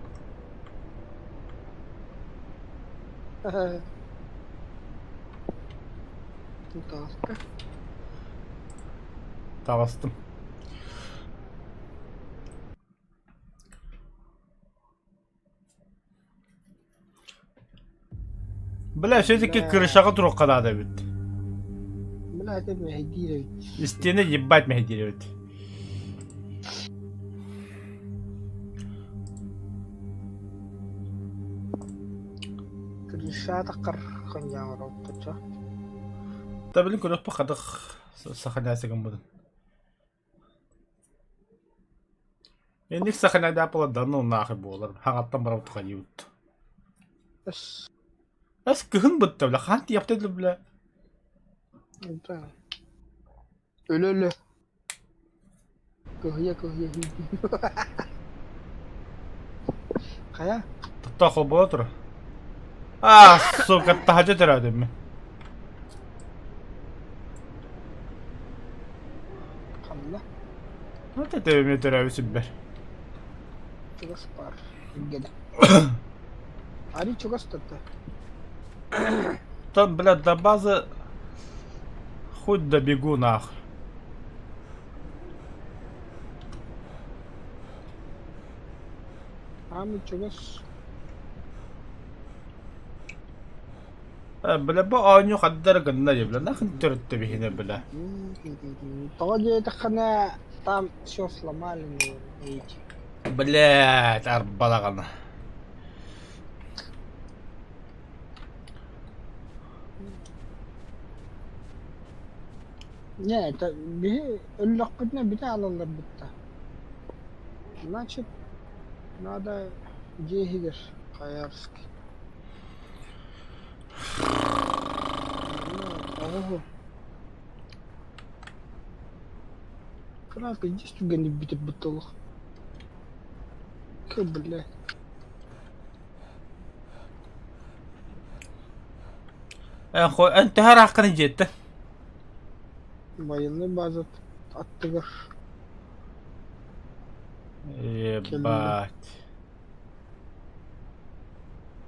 Таҕыстым. Бля, все-таки крышаҕа туруохха наада эбит. Бля, это мэһэйдиир эбит. Истиэнэ ебать мэһэйдиир эбит. Крыша таххар ханньааҕар отточо. Та билин көрүөхпүт хадах саханясы гыммытын. Инник саханяда да ну нахуй буолар. Хаҕаттан барабыт хайыыбыт. Эс. Эс кыһын бытта бля, хаан тиэхтэ бля. Өлө-өлө. Кыһыйа-кыһыйа Хайа? Тотто холбоно тур. А, сука, таһадьа төрөөтүм мин. Ханна? Вот это мен төрөөбүт сүббэр. Чугас баар. Илгедэ. Арый чугас турда. Там, блядь, до базы хоть добегу нах. Аамый чугас. Э, бля, бу оонньуу ханна гынна дии, бля, нахуй төрүттэ биһине, бля. Тоҕо диэтэххинэ там все сломали, наверное, эти. Блядь, арбалаҕана. Не, это биһи өллөхпүтүнэ бүтэ аалалларбыт да. Значит, надо дьиэ иһигэр Хаярский. Оҕоһу. Кыра пиздец түгэнник бүтэрбит олох. Кы, бля. Эн хо эн төһө ырааххын дьиэттэн? Военный база аттыгар Ебать.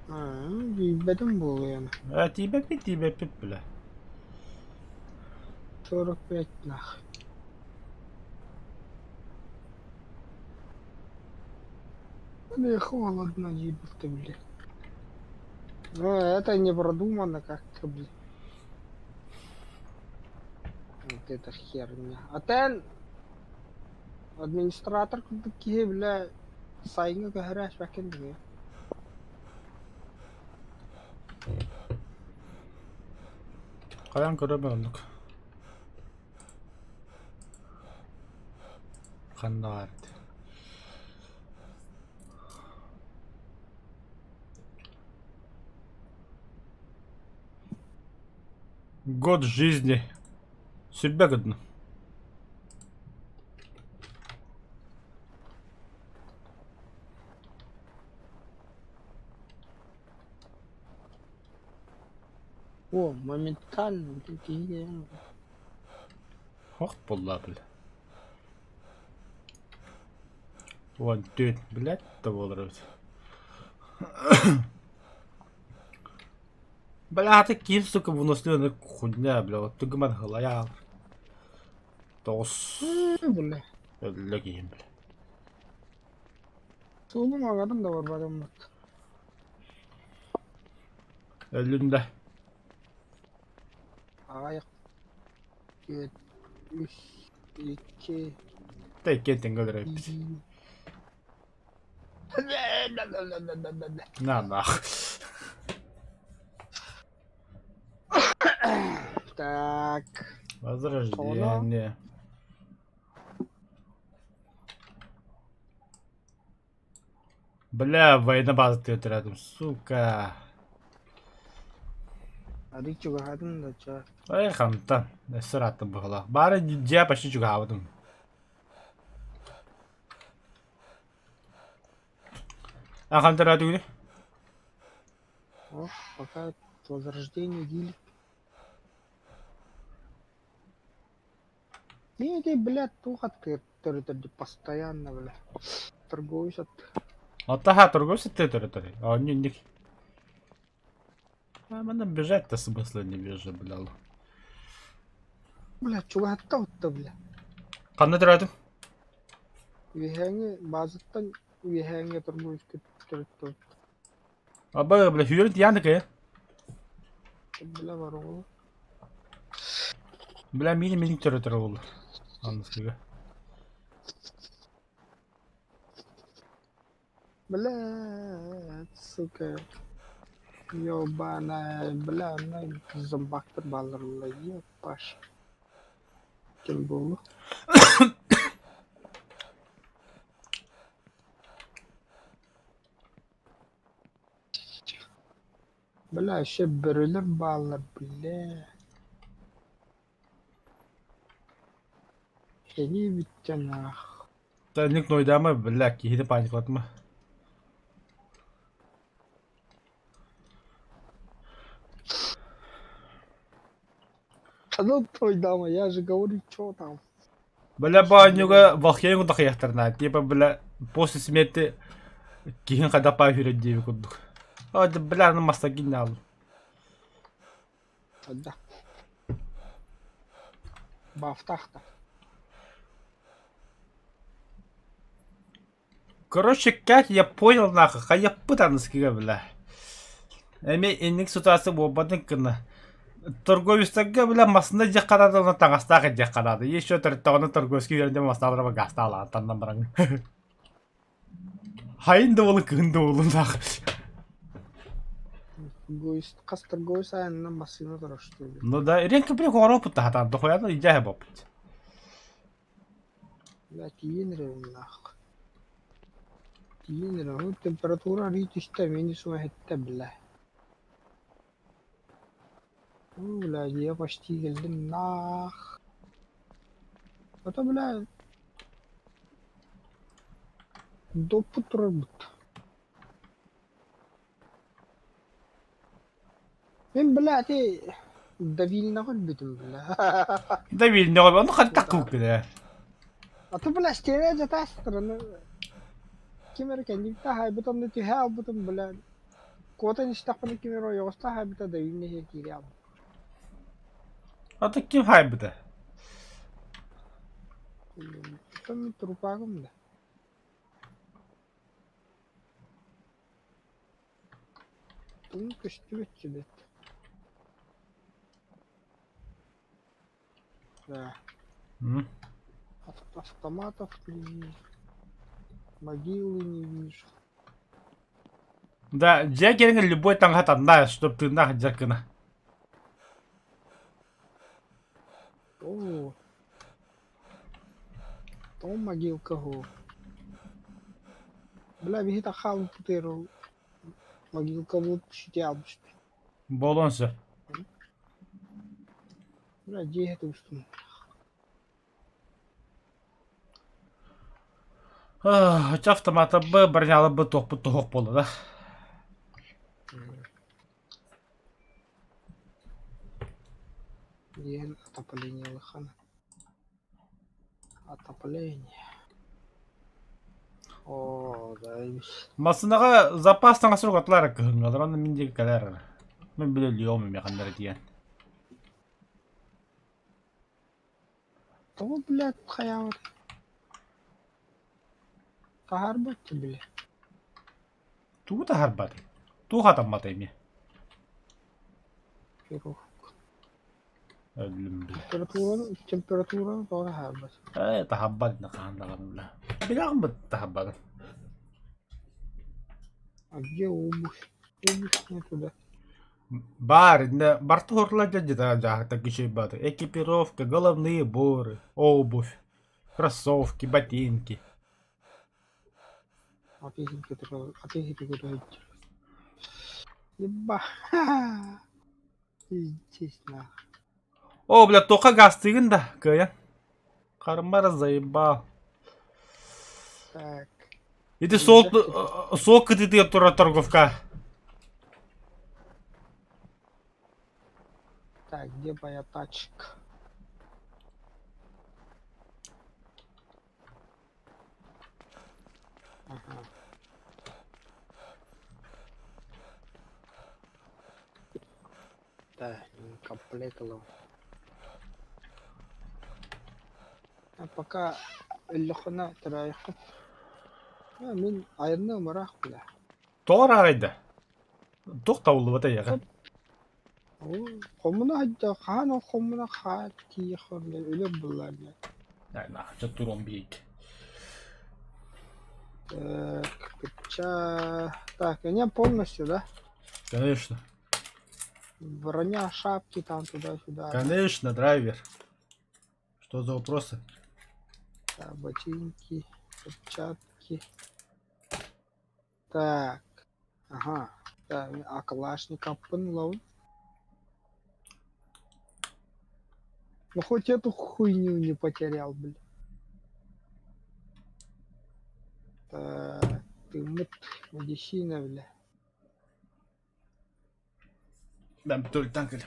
Аа, тиийбэтим буолуо яна. Э, тиийбэппит, тиийбэппит, бля. 45 нах. Бля, холодно ебать, бля. Ну, это не продумано как-то, бля. Вот это херня. А тен администратор курдук киһи, бля, сайыҥҥы көһөрө ааспаккын дии. Хайаан көрөбүн оннук. Ханна баар этэ? Год жизни. Сүрбэ гынна. О, моментально, блин, Хох буолла бile. Уон түөрт, блядь, да буолар эбит. Бля, ты ким, сука, выносливый хуйня, бля, вот ты гыман халаял. Тоҕус бля. өллө киһим, бля. Суолум аҥарын да барбатым бат. Өллүн да. Аҕыйах түөрт, үс, икки, Та иккиэн тэҥҥэ өлөр эбиппит. биир. На нах. Так, Возрождение. Бля, военная база ты рядом, сука. Арый чугаһаатын да чаа. Эй, хантан, өссө ырааттым быһыылаах. Баара дьиэ почти чугаһаабытым. А хантан ыраатыгыный? О, пока возрождение диили. Мин ити, блядь, туох аттыгар төрөтөр постоянно, бля. Торговец ат. Оттаха торговец ты төрөтөр. Онньу инник. А манна бежать-то смысла не вижу, бля. Бля, чугаһатта отто, бля. Ханна төрөөтүм? Үөһээҥи базаттан үөһээҥи торговец төрөттө. Аба, бля, сүүрэн тиийэн кэ. Бля, бар оҕолор. Бля, миин миин төрөтөр буолла. Анныскыга. Бля, сука. Ёбаная, бля, она зомбактар бааллар епаш. Ким буолуо? Бля, еще бөрөлөр бааллар, бля. Сэрии бүттэ нах. Ник нойдаама, бля, киһини паникалатма. Да ну твой дама, я же говорю, что там. Бля, баанньуга Валхейн кудахыйахтарына, типа, бля, после смерти киһин хайдах баа сүүрэр диэби курдук. О, бля, аны массагин аал. Да. Бафтах да. Короче, как я понял, нахуй, хайаппыт аныскыга, бля. Эми инник ситуация буолбатын гына. Торговецтарга, бля, массына дьиэ хараада, онно таҥастаах дьиэ хараада. Еще төрөттөҕүнэ торговецкий үөрэнэ массыналара гаастаалаан таннан баран. Хайын да уолун, кыһын да уолун, нахуй. Торговец, хас торговец айанынан массыына тороштуй. Ну да, ренка бля, хоропут тахатан, дохуяна идяһа боппут. Бля, тиийэн эрэ Тиийэн эрэ, ону температура арыый түстэ, минус иһиттэ, бля. Ну, бля, я почти кэллим нах. Это, бля, доппут турарбыт. Мин, бля, ити Давильнаҕа өлбүтүм, бля. Давильнаҕа, ону хантах кылгыда. А то, бля, стена жатаастыраны ким эрэ кэннибитэ аһайбыт онно түһэ албытым, бля. Куотан истэхпинэ ким эрэ ойоҕосто аһайбыта Давильна иһэ киирэ албыт. А то ким хайбыта? Оттон трупагым да. Тумуу көстүбэт сүбэт. Да. Автоматов не вижу. Могилы не вижу. Да, дьиэ кэргэн любой таҥаһа танна, чтоб тыыннаах дьар гына. О, тоҕо могилка һуох. Бля, биһи хаалбыппытыгар ол могилкабыт сити албыт. Буолуон сөп. Бля, дьиэ тубустум. Оччо автоматабы броняларбы туохпут туһуох буолла да. Диэн отоплениелыхана. Отопление. О, да эбит. Массыынаҕа запас таҥас уругатылар кыһыҥҥалар онно мин диэки кэлэр. Мин билэ өлүөҕүм эмиэ ханна эрэ тиийэн. Тоҕо, блядь, хайаабыт? Таһаарбат били. Тугу таһаарбатый? Туох атамматай эмиэ? Өллүм бile. Температураны, температураны тоҕо таһаарбат? Ээ, таһаарбат хаһан даҕаны бile. Билэҕин быт таһаарбатын. А где обувь? Обувь нету, да? Баар, иннэ барты хорлар дьадьыта дьааһыктар кичэйбаты. Экипировка, головные уборы, обувь, кроссовки, ботинки. Атыыһыты Еба. Пиздец нах. О, бля, тоха гастыгын да, кыайан. Кармара заебал. Так. Ити суол суол кытыытыгар турар торговка. Так, где моя тачка? Ага. Да, комплект ылым. А пока өллөххүнэ төрөөйөххүн. Мин айанныам ыраах бля. Тоҕо ырааҕайда? Туох табыллыбата эйиэхэ? Хомуна сылдьа хаһан ол хомуна хаа тиийэ өлөр буоллар бля. Дьэ туруом биһик. Так, так, не полностью, да? Конечно. Броня, шапки там туда-сюда. Конечно, драйвер. Что за вопросы? Так, ботинки, перчатки. Так, ага. Так, а калашников ловит. Ну хоть эту хуйню не потерял, блин. Так, ты мут, медицина, бля. Бэм төлтан кэл.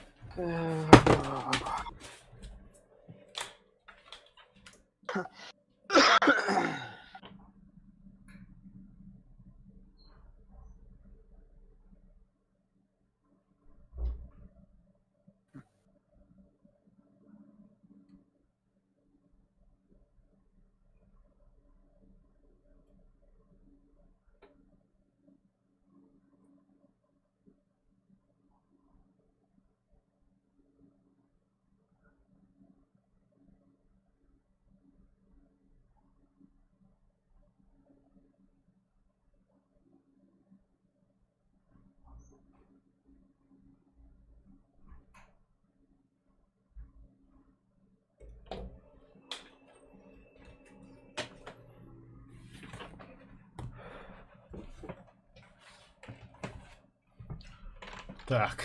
Так.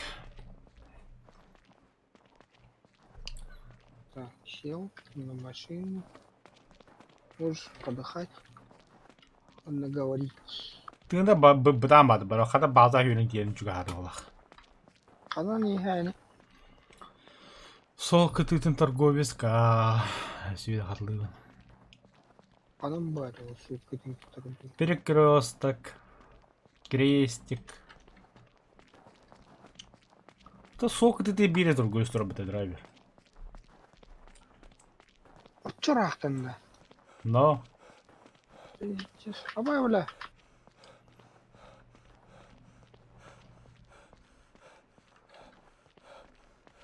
Так, сел на машину. Можешь подыхать. Наговорить. Тыына бытаан баады бара хата бааза үөрэн тиэрин чугаһаатылах. Ханан иһээни? Сол кытыытын торговецка сүүрэ хатылыыбын. Ханан баар ол суол кытыытын торговец? Перекресток, крестик. То суол кытыыты биирэ торговец турбута драйвер. Оччо ыраахтанна. Но. Абай бля.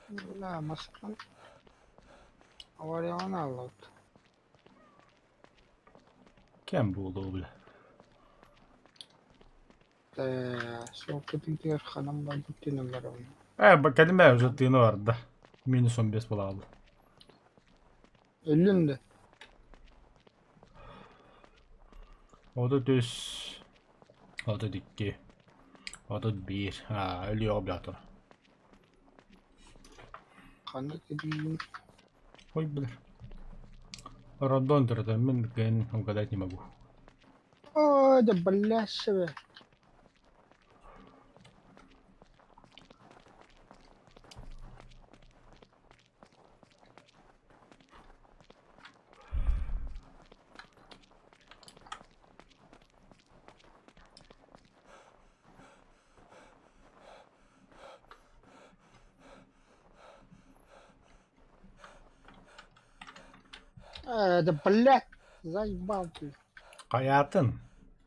Бля, Москва. Аварияҕын ааллыбыт. Кэм буолуо бля. Ээ, суол кытыытыгар ханан барбыт тыыналлар онно. Э, кэлимэ уже тыына барда. Минус 15 буолаалла. Өллүн да. 33, 32, 31. Аа, өлүөҕэ бля тур. Ханна кэлиим? Ой, бля. Рандом төрөтөн мин кыайан угадать не могу. Ой, да бля себе. Э, да блядь, заебал ты. Хайаатын?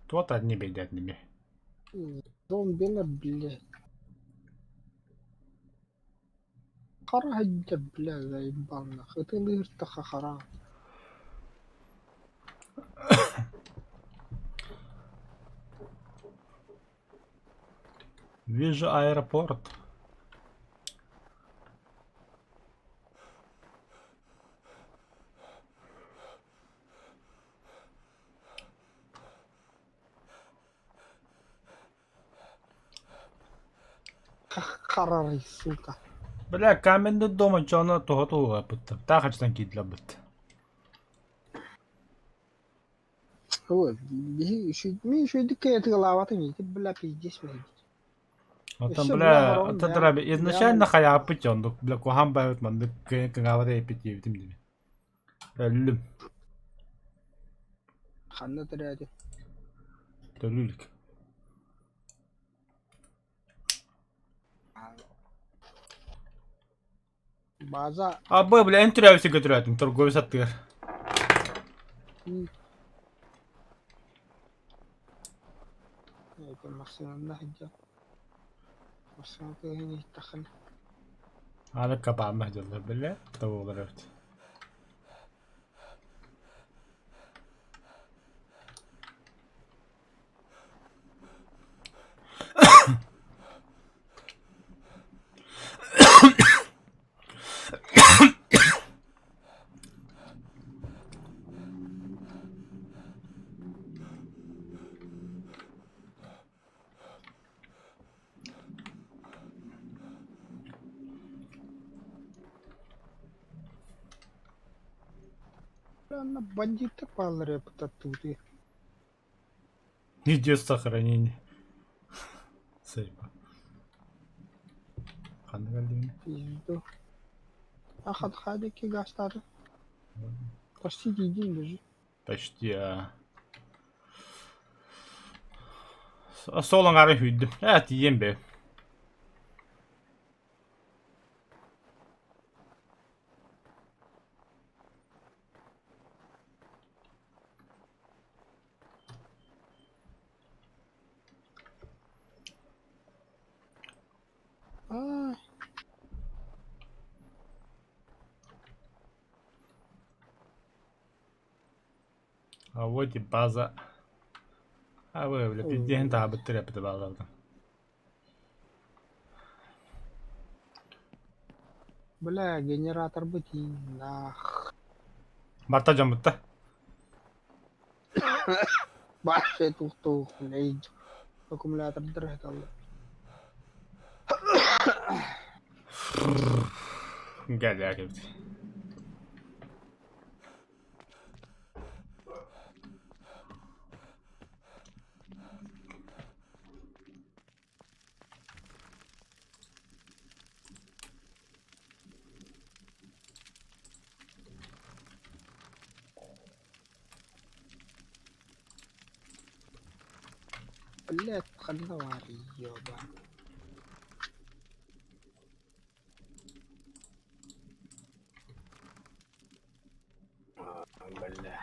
Туот одни бэйдэтиними. Зомбилар, блядь. Хара сылдьар, бля, заебал нахуй. Ытылыыртаха хараҕа. Вижу аэропорт. Харарый, сука. Бля, каменный дом дьоно тоҕо туһугаппыт. Таах ачтан киирдилэрбит. Ой, биһи үчүгэй үчүгэйдик кыйатыгалаабатым ити бля пиздец блядь. Оттон Өссө бля бля, хороҕум оттон бэйэм драби бэйэм изначально хайааппыт дьондук бля куһаан баайбыт маннык кыайан кыҥаабат эппит диэбитим дии. Өллүм. ханна төрөөтү? Төрүү илик. База Абы, бля, эн төрөөбүтүгэр төрөөтүм, торговец аттыгар. Это массыынанна сылдьар. Массыына тыаһын иһиттэххинэ. Аны кабаанна сылдьаллар, бля, тобуолар эбит. Онно бандиттар бааллар эбит Идет сохранение. Сейба. Ханна кэллигин? Пизду. Ахат хадики гастары. Почти дидин даже. Почти а. Сол аҥаары сүүрдүм. Ээ, тиийэн бээ. Ай. А вот и база. А вы, бля, пиздец, таабыттар эппитэ баалаабытым. Бля, генератор бытин, нах. Барта дьоммутта. Баше тух-тух, блядь. Аккумулятордар хаталлар. Кэллээкэбит. Блядь, ханна баарый, ёба. Бля.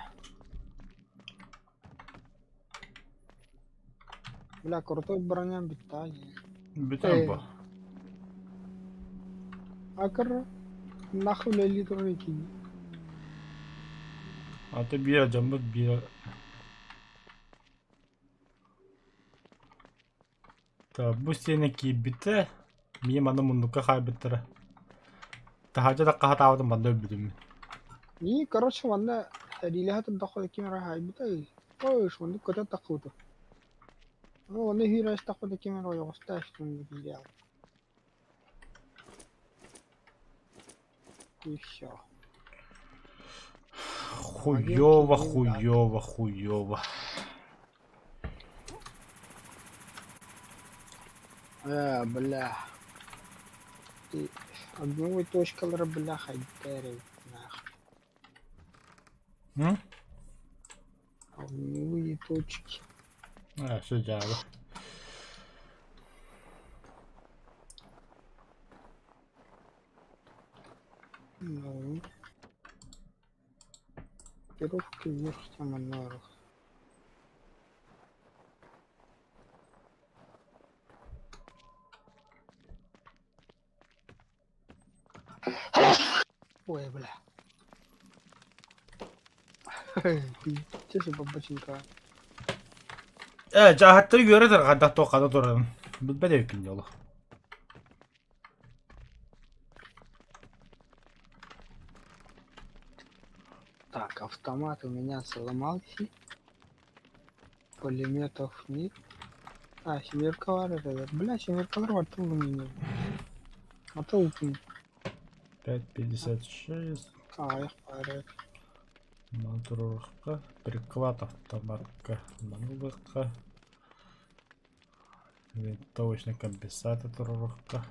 Бля, крутой броня питание. Бүтэн бу. Акыр нахуй литр кини. Аты биир дьоммут биир бу сиэнэ киирбитэ миэ манна муннукка хаайбыттара. Таһырдьа да хаһатаабытым манна өлбүтүм. И, короче, манна сэриилэһэ турдахха ким эрэ хаайбыта ой, маннык көтөн таххыбыта. Ну, онно иһиирэ ким эрэ ойоҕосто киириэҕэ. И всё. Хуёво, хуёво, хуёво. Бля. И огневой точкалара, бля, хайдары, нах. М? Огневые точки. А, все дьаабы. Ну. Пировки вверх там наверх. Ой, бля. Пиздец, бабоченька. Э, дьааһыттары үөрэтэр хайдах туох хана турарын. Билбэт эбиккин дьолу. Так, автомат у меня сломался. Пулеметов нет. А, семерка это. Бля, семерка у меня. А то упин. 5,56. А, их пара. Мантурурка. Приклад автоматка. Манулыкка. Винтовочный компенсатор турурукка.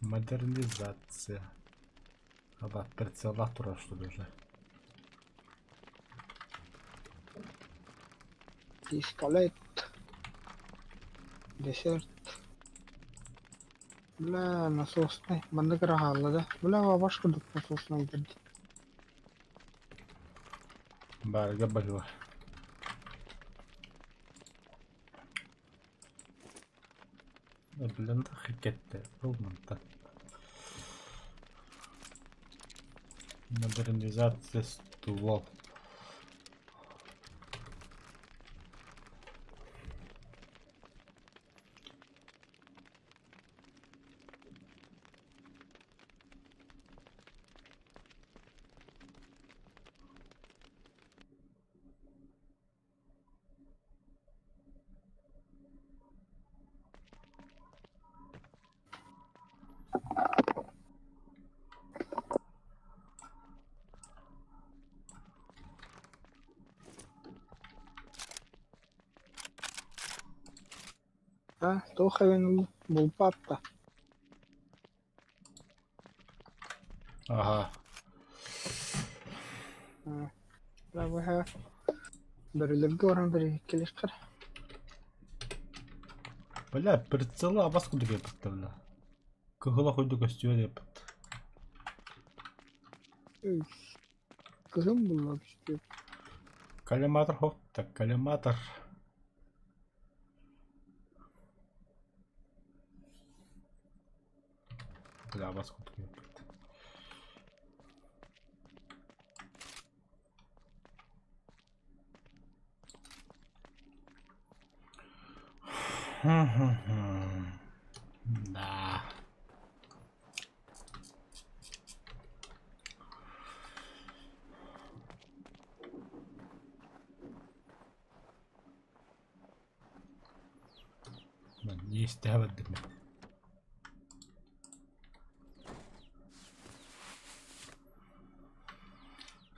Модернизация. Аба прицеллаах турар что ли уже. Пистолет. Десерт. Бля, насосный. Маннык эрэ хаалла да. Бля, бабаш курдук насосный кэлбит. Баарга баһыыба. Блин, хикетте. Был мантан. Модернизация ствол. А, туох эбин булпаатта. Ага. Бля, бөрөлөргө баран бэриккэлиэххэ. Бля, прицела абас курдук эппиттэр бля. Кыһыла курдук көстүөр эппит. Кыһын булла көстүө. Коллиматор хоп, так коллиматор. Бля, абас курдук эппит. Да. Иэстэһэ бардым мин.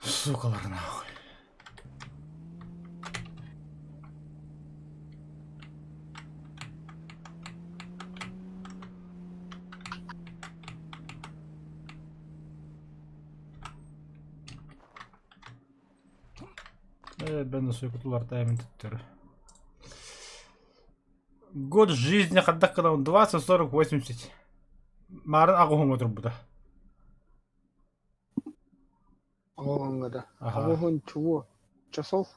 Сукалар нахуй. Бен суйкутулар таймын түттөрү. Год жизни хайдах гынабын 20, 40, 80. Маарын аҕыһыҥҥа турбута. Оҕоҥҥо да. Ага. Оҕуһун чего? Часов?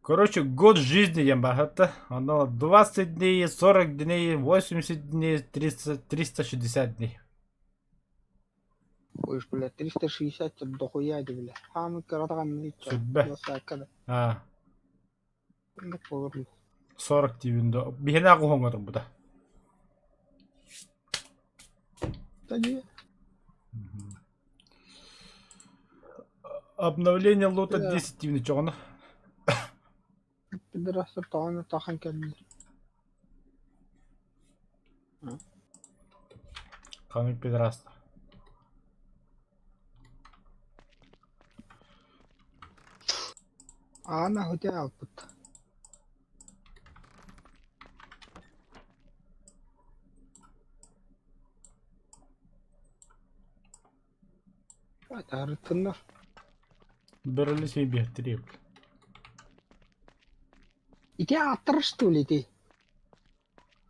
Короче, год жизни диэн баһатта. Оно 20 дней, 40 дней, 80 дней, 30, 360 дней. Ой, бля, 360 дохуя, бля. Хаамы кыратаҕан Сүрбэ. да. А, Буолар. 40 диибин да. Биһиэнэ аҕыһыҥҥа турбута. Та дии. Обновление лута Да. 10 диибин чоҕуна. Пидорастар тоҕону тахан кэллилэр. Ханык пидорастар. Аана хотя алпыт. Арыттыннар. Бөрөлү син биэртириэбил. Ити ааттар что ли ты?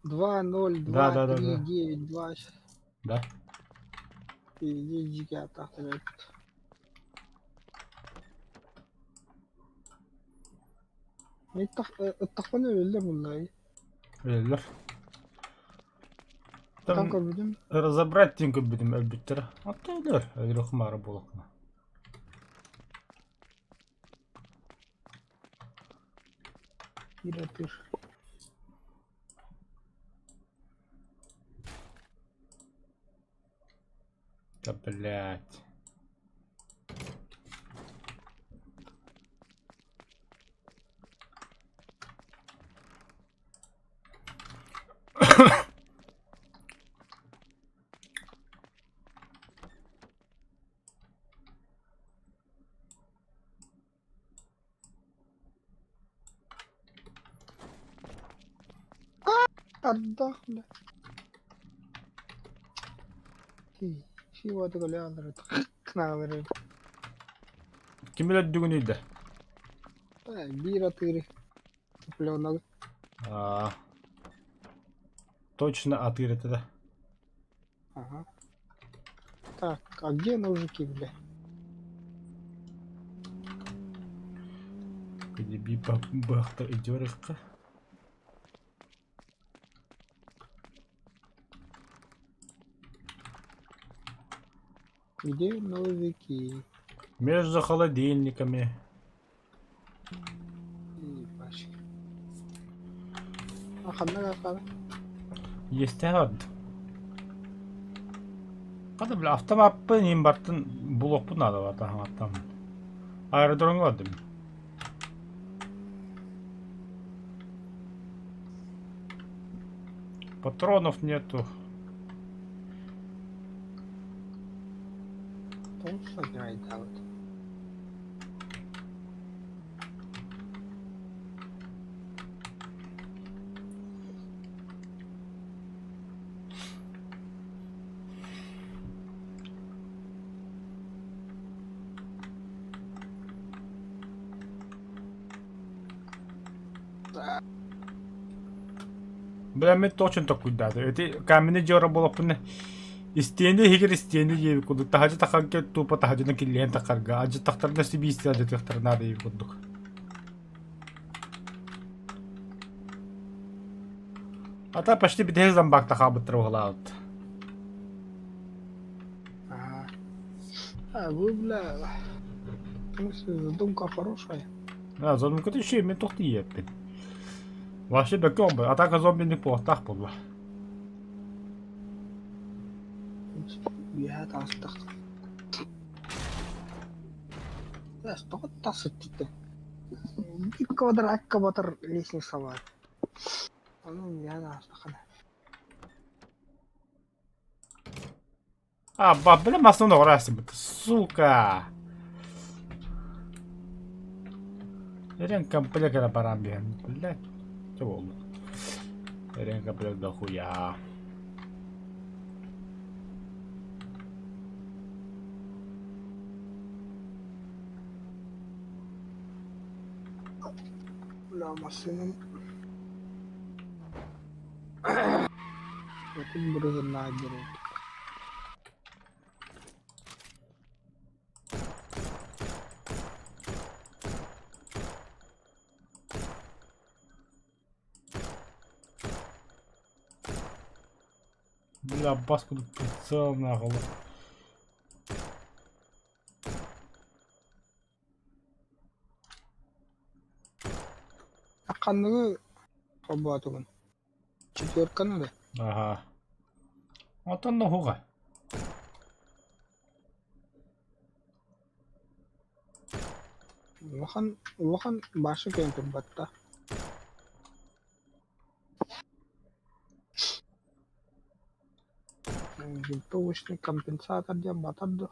2, 0, 2, Да, да, да, 3, да. 9, 2, Да. Дьиҥэ ааттаахтар эбит. Ыттахпына өллө буллай. Өлөллөр. Там Там көрбүтүм. разобрать диэн көрбүтүм өлбүттэрэ. Ата өлөр. Өлөр хымаара буолуохна. Биир атыыр. Да блять. Ардах бля. Сиуаты көлө кнаалары. Ким билэр дүгүнүй да? Биир атыыры. Пленок. А, точно атыыр этэ да. Ага. Так, а где ножики, бля? Где би бахта идёрыхка. Где ножики? Между холодильниками. Ебать. А ханна хана? Есть ад. Хата бля автомаппын имбартын булуохпун наада бата хаҥаттан. Аэродромҥа бардым. Патронов нету. Тоҕус играет. Бля, мен точно такуйдааты. Эти каменный дьоро буолаппын истиэни иһигэр истиэни диэбит курдук таһадьы тахарга тупо таһадьыны киллиэн тахарга адьыттахтарына сибиисти адьытыахтара наада диэбит курдук. Ата почти бүтэһик зомбакта хаалбыттара уһалаабыт. А, а вы, бля, в смысле, задумка хорошая. А, задумката еще мен туох тиийэппин. Вообще бэкэ оҥбой. Атака зомбини буолуохтаах буолла. Үөһэ таҕыстах. Тоҕо тахсыттыттан? Биир квадракка батар лестница баар. Ону умньаан аастаххына. А, бля, массыына оҕура астыммыт. Сука! Эрэн комплект эрэ баран биһэн, блядь, чэ буолла. Эрэн комплект дохуя. Бля, массыынам Отут бырыһыннаах диэн Бля, бас курдук прицел нахуй. Ханныгы холбоотугун? Четверканы да? Аха. Оттон ноһуга. Улахан улахан башы кэлэн турбатта. Винтовочный компенсатор диэн батар дуо?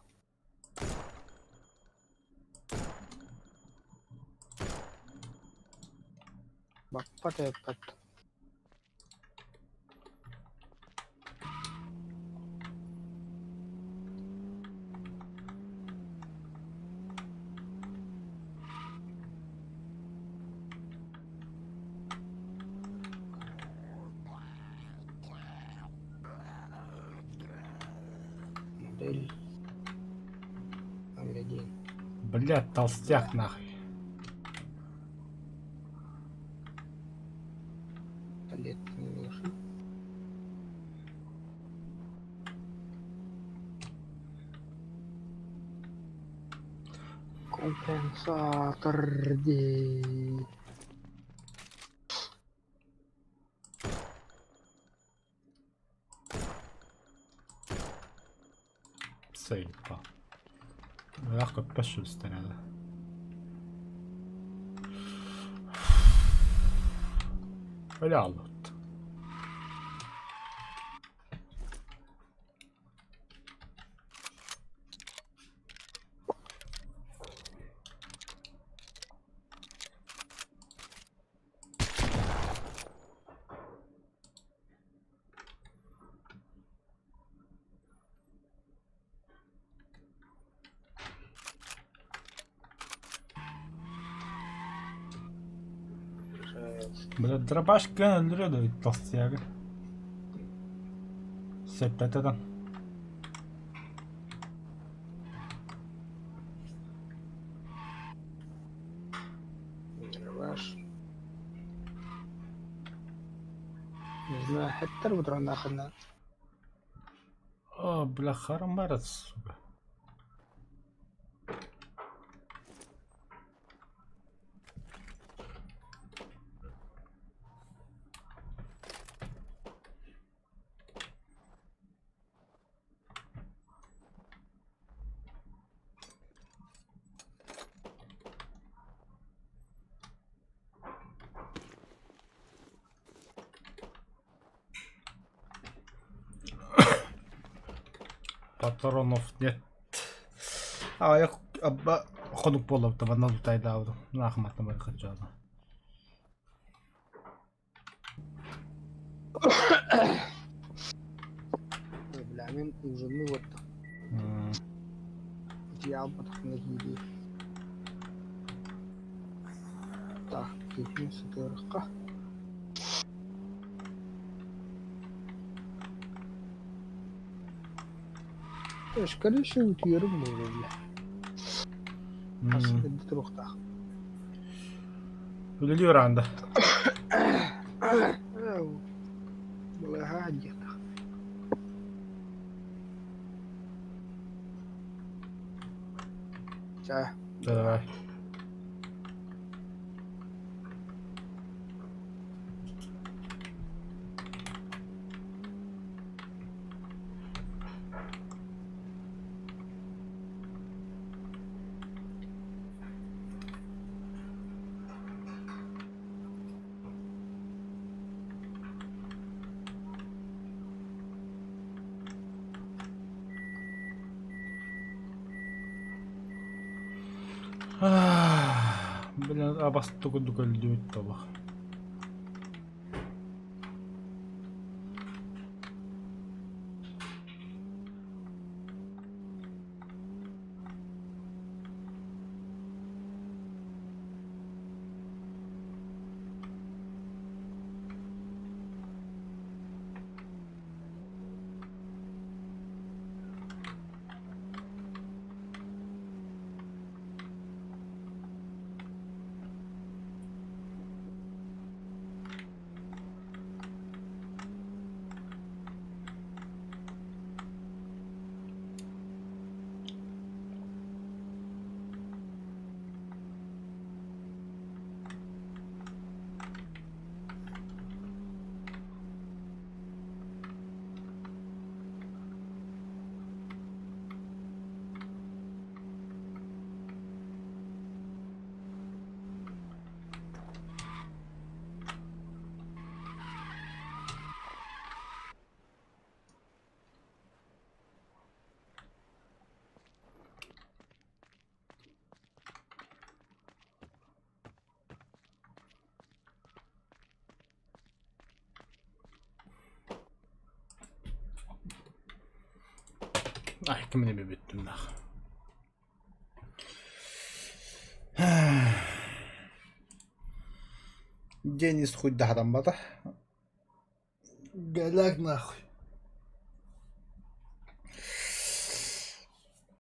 Баппат эппэт. Модель 01. Блядь, толстяк нахуй. Пистолет не нужен. Компенсатор дии. Заебал. Ыраах көппөт сүлүстэнэ. Öyle aldı. Бля, дробашка өлөрө толстяга. Сэптэтэтэн. Ваш. Не знаю, хеттер бутураннаахына. О, бля, харамарец, сука. Патронов нет. А я абба хонук буолла манна лутайдаабытым. Наахыматтан бары кырдьаҕа. Ой, бля, мин ужинну уотта. Дьаалбатахпына киирии. Так, киһини сытыарыахха. Скорее всего, утуйарым буолуо бля. Хас эрдэ туруохтаах. Үлэлиир анда. Балыыһа диэхтэх. Чэ. Давай. Блин, абасты курдук өлдүбүт тобох. Ай, кимини бүттүм нах. Денис хуйдаһатаммата. Галак нахуй.